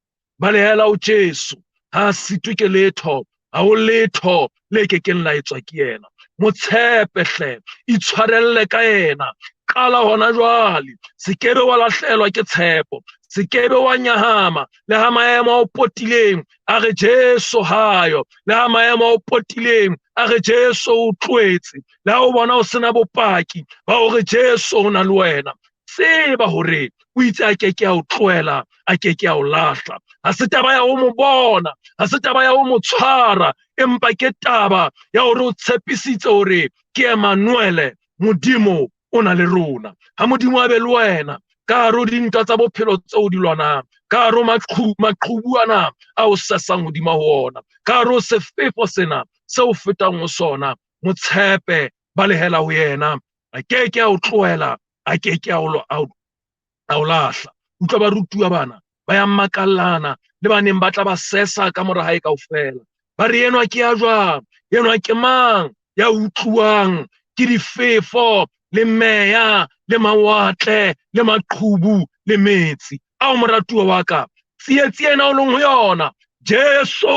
Balehela ho Jesu. Ha a sitwe ke letho, ha ho letho le kekeng la etswa ke yena. Mo tshepe hle, itshwarelle ka yena. Qala hona jwale, se kebe wa lahlehelwa ke tshepo, se kebe wa nyahama. Le ha maemo a o potileng a re Jesu hayo, le ha maemo a o potileng a re Jesu o tlohetse, le ha o bona o sena bopaki ba hore Jesu o na le wena, tseba hore o itse a keke a o tlohela, a keke a o lahla. Ha se taba ya ho mo bona, ha se taba ya ho mo tshwara, empa ke taba ya hore o tshepisitse hore ke Emmanuel, Modimo o na le rona. Ha Modimo a be le wena ka hare ho dintwa tsa bophelo tseo di lwanang, ka hare ho maqhubu ana a o sesang hodima ho ona, ka hare ho sefefo sena seo fetang ho sona, mo tshepe, balehela ho yena. A keke a o tlohela, a keke a o lahla. Utlwa barutuwa bana ba ya makallana le ba neng ba tla ba sesa ka mora hae kaofela. Ba re enwa ke ya jwang? Enwa ke mang ya utluwang ke difefo le meya le mawatle le maqhubu le metsi? Ao moratuwa wa ka, tsietsi ena o leng ho yona, Jesu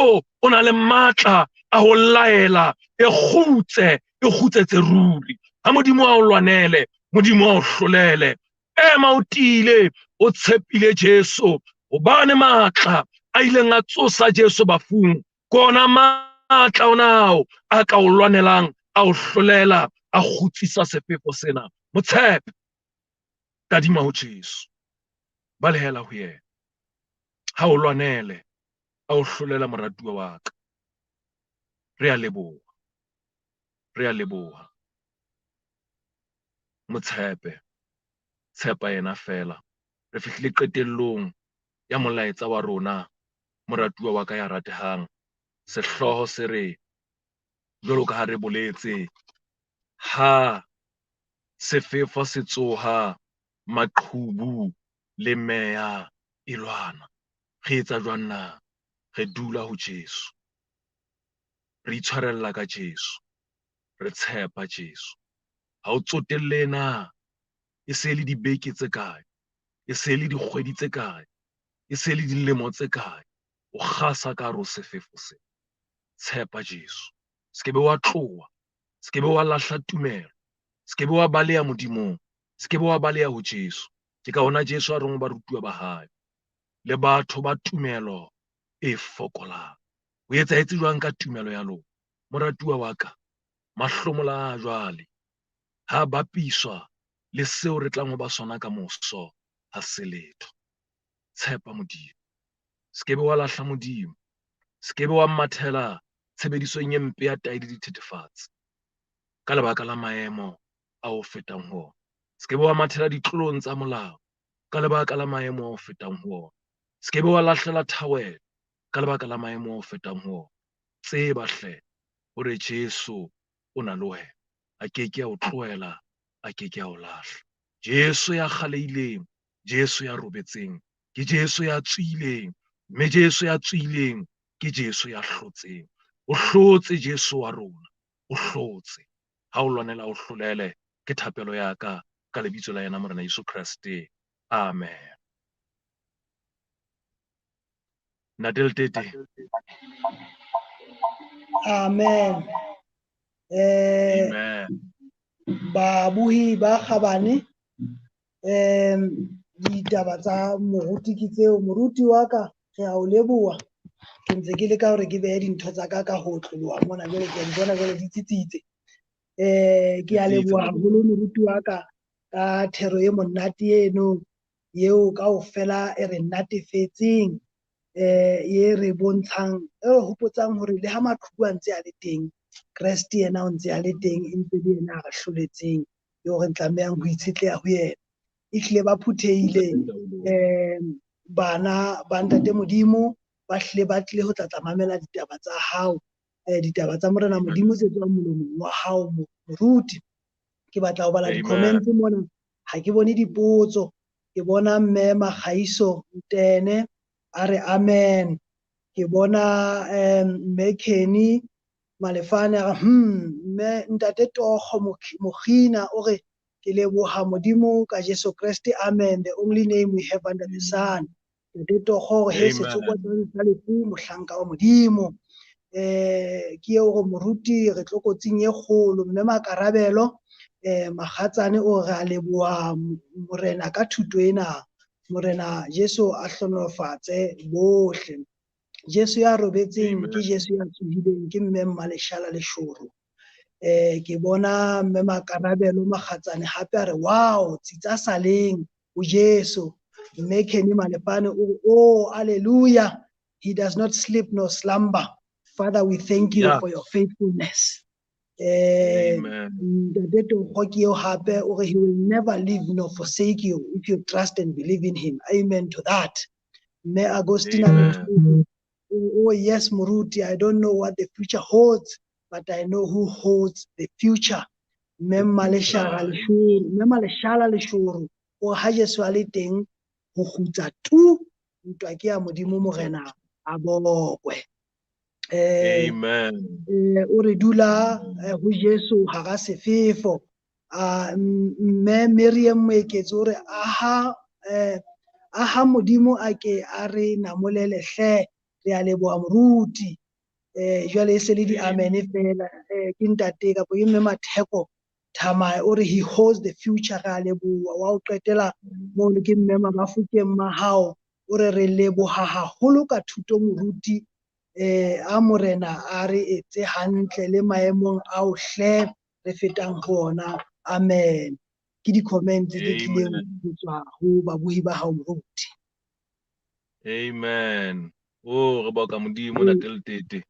o na le matla a ho laela e kgutse, e kgutsetse ruri. Ha Modimo a o lwanele, Modimo a o hlolele. Ema o tiile, o tshepile Jesu, hobane matla a ileng a tsosa Jesu bafung ke ona matla ona ao a ka o lwanelang, a o hlolela, a kgutsisa sefefo sena. Mo tshepe, tadima ho Jesu, balehela ho yena. Ha o lwanele, a o hlolela moratuwa wa ka. Re a leboha, re a leboha. Mo tshepe, tshepa yena fela. Re fihlile qetellong ya molaetsa wa rona, moratuwa wa ka ya ratehang. Sehlooho se re, jwalo ka ha re boletse, ha sefefo se tsoha, maqhubu le meya e lwana. Re etsa jwang na? Re dula ho Jesu, re itshwarella ka Jesu, re tshepa Jesu. Ha o tsotelle na e se le dibeke tse kae, e se le dikgwedi tse kae, e se le dilemo tse kae, o kgasa ka hare ho sefefo se. Tshepa Jesu. Se ke be wa tloha, se ke be wa lahla tumelo, se ke be wa baleha Modimong, se ke be wa baleha ho Jesu. Ke ka hona Jesu a reng ho barutuwa ba hae, le batho ba tumelo e fokolang. Ho etsahetse jwang ka tumelo ya lona? Moratuwa wa ka, mahlomola a jwale ha bapiswa le seo re tlang ho ba sona ka moso, ha se letho. Tshepa Modimo. Se ke be wa lahla Modimo. Se ke be wa mathela tshebedisong e mpe ya tahi le dithethefatsi ka lebaka la maemo a o fetang ho ona. Se ke be wa mathela ditlolong tsa molao ka lebaka la maemo a o fetang ho ona. Se ke be wa lahlela thawelo ka lebaka la maemo a o fetang ho ona. Tseba hle hore Jesu o na le wena. A keke a o tlohela, a keke a o lahla. Jesu ya kgaleileng, Jesu ya robetseng, ke Jesu ya tswileng, mme Jesu ya tswileng ke Jesu ya hlotseng. O hlotse Jesu wa rona, o hlotse. Ha o lwanela o hlolele, ke thapelo ya ka ka lebitso la yena Morena Jesu Kreste. Amen. Ntate Letete. Amen. Amen. Babuhi ba kgabane, ditaba tsa moruti ke tseo. Moruti wa ka, re a o leboha. Ke ntse ke leka hore ke behe dintho tsa ka ka ho otloloha mona, jwale ke a di bona jwale di tsitsitse. Ke a leboha haholo moruti wa ka ka thero e monate eno eo kaofela e re natefetseng, e re bontshang, e re hopotsang hore le ha maqhubu a ntse a le teng, Kreste yena o ntse a le teng, e ntse le yena a re hloletseng, eo re tlamehang ho itshetleha ho yena. Ehlile ba phuthehile bana ba Ntate Modimo, ba hlile ba tlile ho tla mamela ditaba tsa hao, ditaba tsa Morena Modimo tse tswang molomong wa hao moruti. Ke batla ho bala di-comments mona, ha ke bone dipotso. Ke bona mme Makgaiso Ntene a re amen. Ke bona mme Kenny Malefane a re mme Ntate Togo Mokgina o re ke leboha Modimo ka Jesu Kreste, amen, the only name we have under the sun. Ntate Togo o re he setsokotsane sa lefu mohlanka wa Modimo. Ke eo hore moruti re tlokotsing e kgolo. Mme Makarabelo Makgatsane o re a leboha Morena ka thuto ena. Morena Jesu a hlohonolofatse bohle. Jesu ya robetseng ke Jesu ya tsohileng, ke mme Mmaleshala Leshoro. Ke bona mme Makarabelo Makgatsane hape a re wow, tsitsa saleng ho Jesu. Mme Kenny Malefane o re oh hallelujah, he does not sleep nor slumber. Father, we thank you for your faithfulness. Ntate Togo ke eo hape o re he will never leave nor forsake you if you trust and believe in him. Amen to that. Mme Agostina, oh yes Moruti, I don't know what the future holds, but I know who holds the future. Mme Maleshala Leshoro, Mme Maleshala Leshoro, o ha Jesu a le teng ho kgutsa tu, ntwa ke ya Modimo Morena a bokwe. Amen. O re dula ho Jesu hara sefefo. Mme Miriam Moeketsi o re aha Modimo a ke a re namolele hle, re a leboha moruti. Jwale e se le di amen fela. Ke ntate kapa ke mme Matheko Thamae o re he holds the future, re a leboha. Wa o qetela mono ke mme Mabafokeng Mahao o re re leboha haholo ka thuto moruti. A Morena a re etse hantle le maemong ao hle re fetang ho ona. Amen. Ke di-comment tse tlileng ho tswa ho babuhi ba hao moruti. Amen. Oh, re boka Modimo Ntate Letete.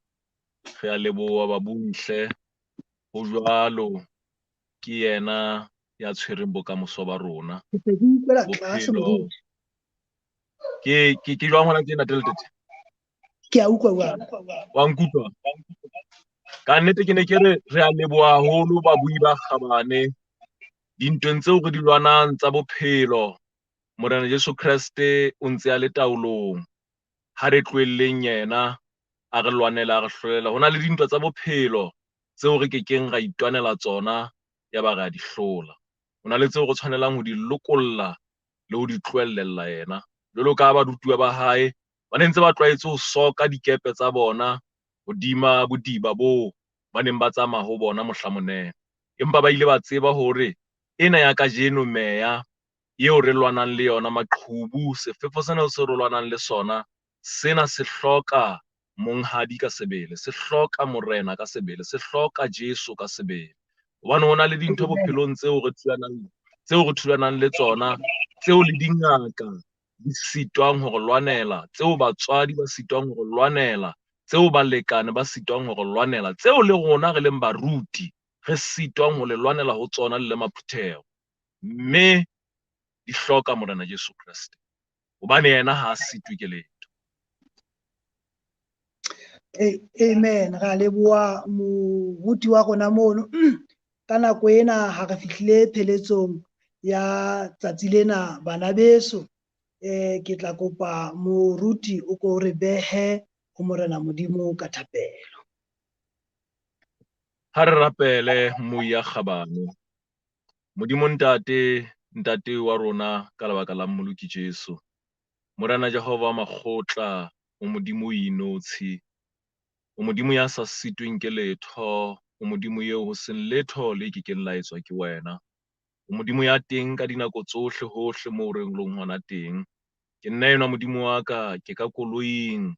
Re a leboha babuhi hle. Ho jwalo, ke yena ya tshwereng bokamoso ba rona. Ke se ke utlwela tlase moruti. Ke jwang hona tje Ntate Letete? Ke a utlwa jwang? Wa nkutlwa? Ka nnete ke ne ke re re a leboha haholo babui ba kgabane dintweng tseo re di lwanang tsa bophelo. Morena Jesu Kreste o ntse a le taolong. Ha re tlohelleng yena a re lwanela, a re hlolela. Ho na le dintwa tsa bophelo tseo re kekeng ra itwanela tsona ya ba re a di hlola. Ho na le tseo re tshwanelang ho di lokolla le ho di tlohellella yena. Jwalo ka barutuwa ba hae ba ne ntse ba tlwaetse ho soka dikepe tsa bona hodima bodiba boo ba neng ba tsamaya ho bona mohla monene. Empa ba ile ba tseba hore ena ya kajeno meya eo re lwanang le yona, maqhubu, sefefo sena se re lwanang le sona, sena se hloka monghadi ka sebele, se hloka morena ka sebele, se hloka Jesu ka sebele. Hobane ho na le dintho bophelong tseo re thulanang le tsona, tseo le dingaka di sitwang hore lwanela, tseo batswadi ba sitwang hore lwanela, tseo balekane ba sitwang hore lwanela, tseo le rona re leng baruti re sitwang ho le lwanela ho tsona le le maphutheho. Mme di hloka Morena Jesu Kreste, hobane yena ha a sitwe ke letho. Amen. Ra leboha moruti wa rona mono. Ka nako ena ha re fihlile pheletsong ya tsatsi lena, bana beso, ke tla kopa moruti o ko re behe ho Morena Modimo ka thapelo. Ha re rapele Moya kgabane. Modimo Ntate, Ntate wa rona ka lebaka la Mmoloki Jesu. Morena Jehova makgotla, o Modimo o inotshi. O Modimo ya sa sitweng ke letho, o Modimo eo ho seng letho le kekeng la etswa ke wena. O Modimo ya teng ka dinako tsohle hohle moo re leng hona teng. Ke nna enwa Modimo wa ka, ke ka koloing,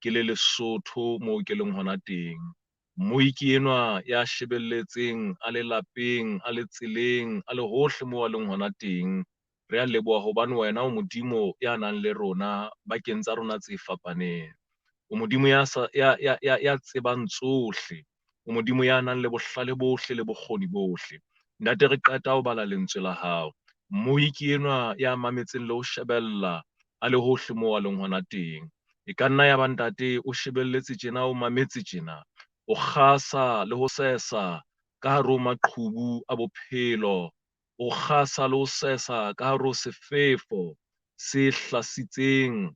ke le Lesotho moo ke leng hona teng. Mmoiki enwa ya shebelletseng a le lapeng, a le tseleng, a le hohle moo a leng hona teng. Re a leboha hobane wena o Modimo ya nang le rona bakeng tsa rona tse fapaneng. O Modimo ya sa ya ya ya ya tsebang tsohle. O Modimo ya nang le bohlale bohle le bokgoni bohle. Ntate re qeta ho bala lentswe la hao. Mmoiki enwa ya mametseng le ho shebella a le hohle moo a leng hona teng. E ka nna ya ba ntate o shebelletse tjena o mametse tjena. O kgasa le ho sesa ka hare ho maqhubu a bophelo. O kgasa le ho sesa ka hare ho sefefo se hlasitseng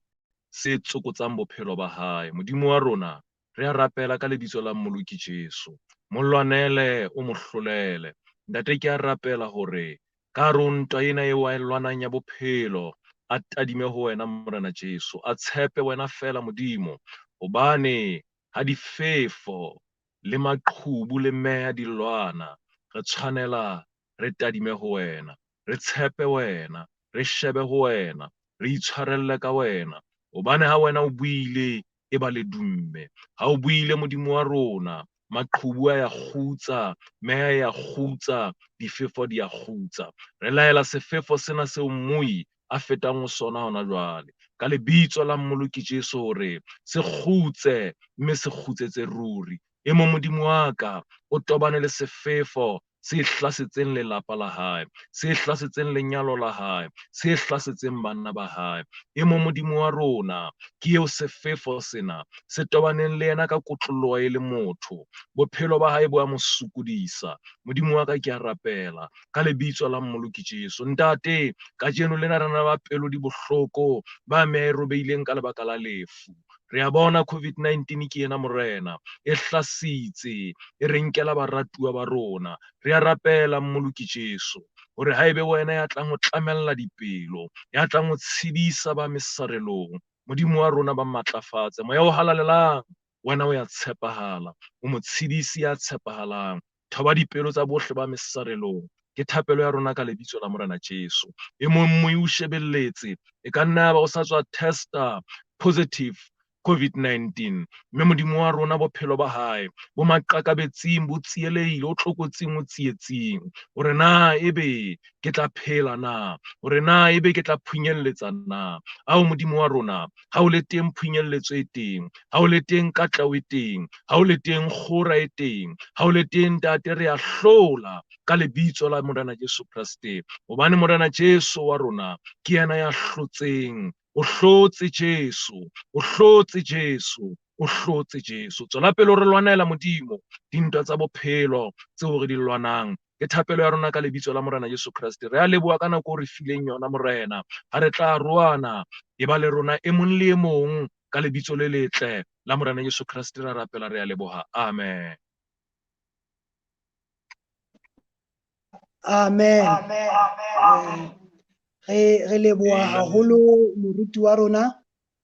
se tsokotsang bophelo ba hae. Modimo wa rona re a rapela ka lebitso la Mmoloki Jesu. Mo lwanele o mo hlolele. Ntate ke a rapela hore ka hare ho ntwa ena eo a e lwanang ya bophelo a tadime ho wena Morena Jesu, a tshepe wena fela Modimo, hobane ha difefo le maqhubu le meya di lwana, re tshwanela re tadime ho wena, re tshepe wena, re shebe ho wena, re itshwarelle ka wena, hobane ha wena o buile e ba le dumme. Ha o buile Modimo wa rona, maqhubu a ya kgutsa, meya ya kgutsa, difefo di ya kgutsa. Re laela sefefo sena seo mmui a fetang ho sona hona jwale ka lebitso la Mmoloki Jesu hore se kgutse mme se kgutsetse ruri. E mong Modimo wa ka o tobane le sefefo se hlasetseng lelapa la hae, se hlasetseng lenyalo la hae, se hlasetseng banna ba hae. E mong Modimo wa rona ke eo sefefo sena se tobaneng le yena ka kotloloho e le motho. Bophelo ba hae bo a mo sokodisa. Modimo wa ka ke a rapela ka lebitso la Mmoloki Jesu. Ntate, kajeno lena re na ba pelo di bohloko, ba meya e robehileng ka lebaka la lefu. Re a bona COVID-19 ke ena Morena, e hlasitse, e re nkela baratuwa ba rona. Re a rapela Mmoloki Jesu hore haebe wena ya tlang ho tlamella dipelo, ya tlang ho tshedisa ba mesarelong, Modimo wa rona ba matlafatse. Moya o halalelang, wena o ya tshepahala, o motshedisi ya tshepahalang. Thoba dipelo tsa bohle ba mesarelong. Ke thapelo ya rona ka lebitso la Morena Jesu. E mong moi o shebelletse, e ka nna ba o sa tswa testa positive COVID-19, mme Modimo wa rona bophelo ba hae bo maqakabetsing, bo tsielehile, o tlokotsing, o tsietsing, hore na ebe ke tla phela na, hore na ebe ke tla phunyelletsa na. Ao Modimo wa rona, ha o le teng phunyelletso e teng, ha o le teng katleho e teng, ha o le teng kgora e teng, ha o le teng Ntate re a hlola ka lebitso la Morena Jesu Kreste, hobane Morena Jesu wa rona ke yena ya hlotseng. O hlotse Jesu, o hlotse Jesu, o hlotse Jesu. Tswela pele re lwanela Modimo dintwa tsa bophelo tseo re di lwanang. Ke thapelo ya rona ka lebitso la Morena Jesu Kreste. Re a leboha ka nako o re fileng yona Morena. Ha re tla roana, e ba le rona e mong le e mong ka lebitso le letle la Morena Jesu Kreste ra rapela, re a leboha. Amen. Amen. Amen. Re leboha haholo moruti wa rona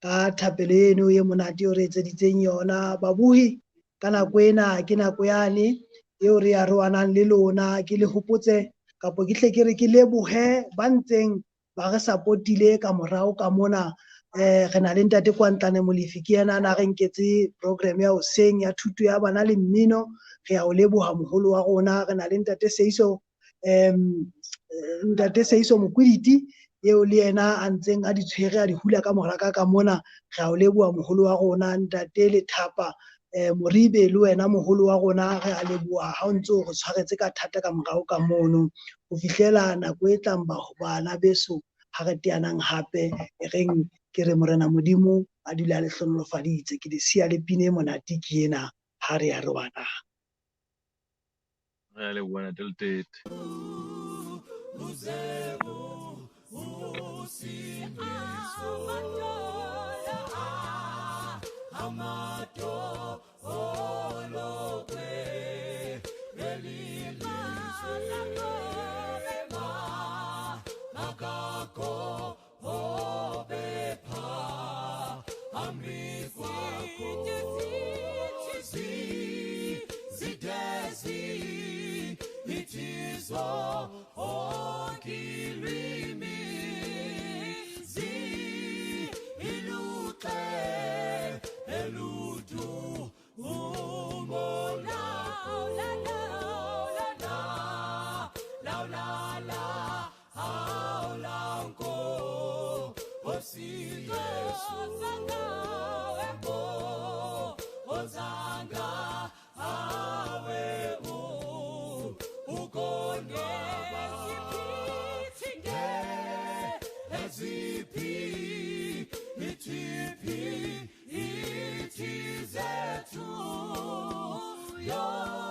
ka thapelo eno e monate eo re etseditseng yona. Babohi, ka nako ena ke nako yane eo re arohanang le lona. Ke le hopotse kapo ke hle ke re ke lebohe ba ntseng ba re supportile ka morao ka mona. Re na le ntate Kwantlane Molefi, ke yena a na re nketse program ya hoseng ya thuto ya bana le mmino. Re a o leboha moholo wa rona. Re na le ntate Seiso, ntate Seiso Mokwiditi eo le yena a ntseng a di tshwere a di hula ka mora ka mona. Re a o leboha moholo wa rona. Ntate Lethapa, Moribe le wena moholo wa rona, re a leboha ha o ntse o re tshwaretse ka thata ka morao ka mono. Ho fihlela nako e tlang bana beso ha re teanang hape, e reng ke re Morena Modimo a dule a le hlohonolofaditse. Ke le siya le pina e monate ke ena ha re ya re wana. Re a leboha Ntate Letete. Elu ozanga awe ukonwaba ngeziphi ithiphi ithi zethu yo.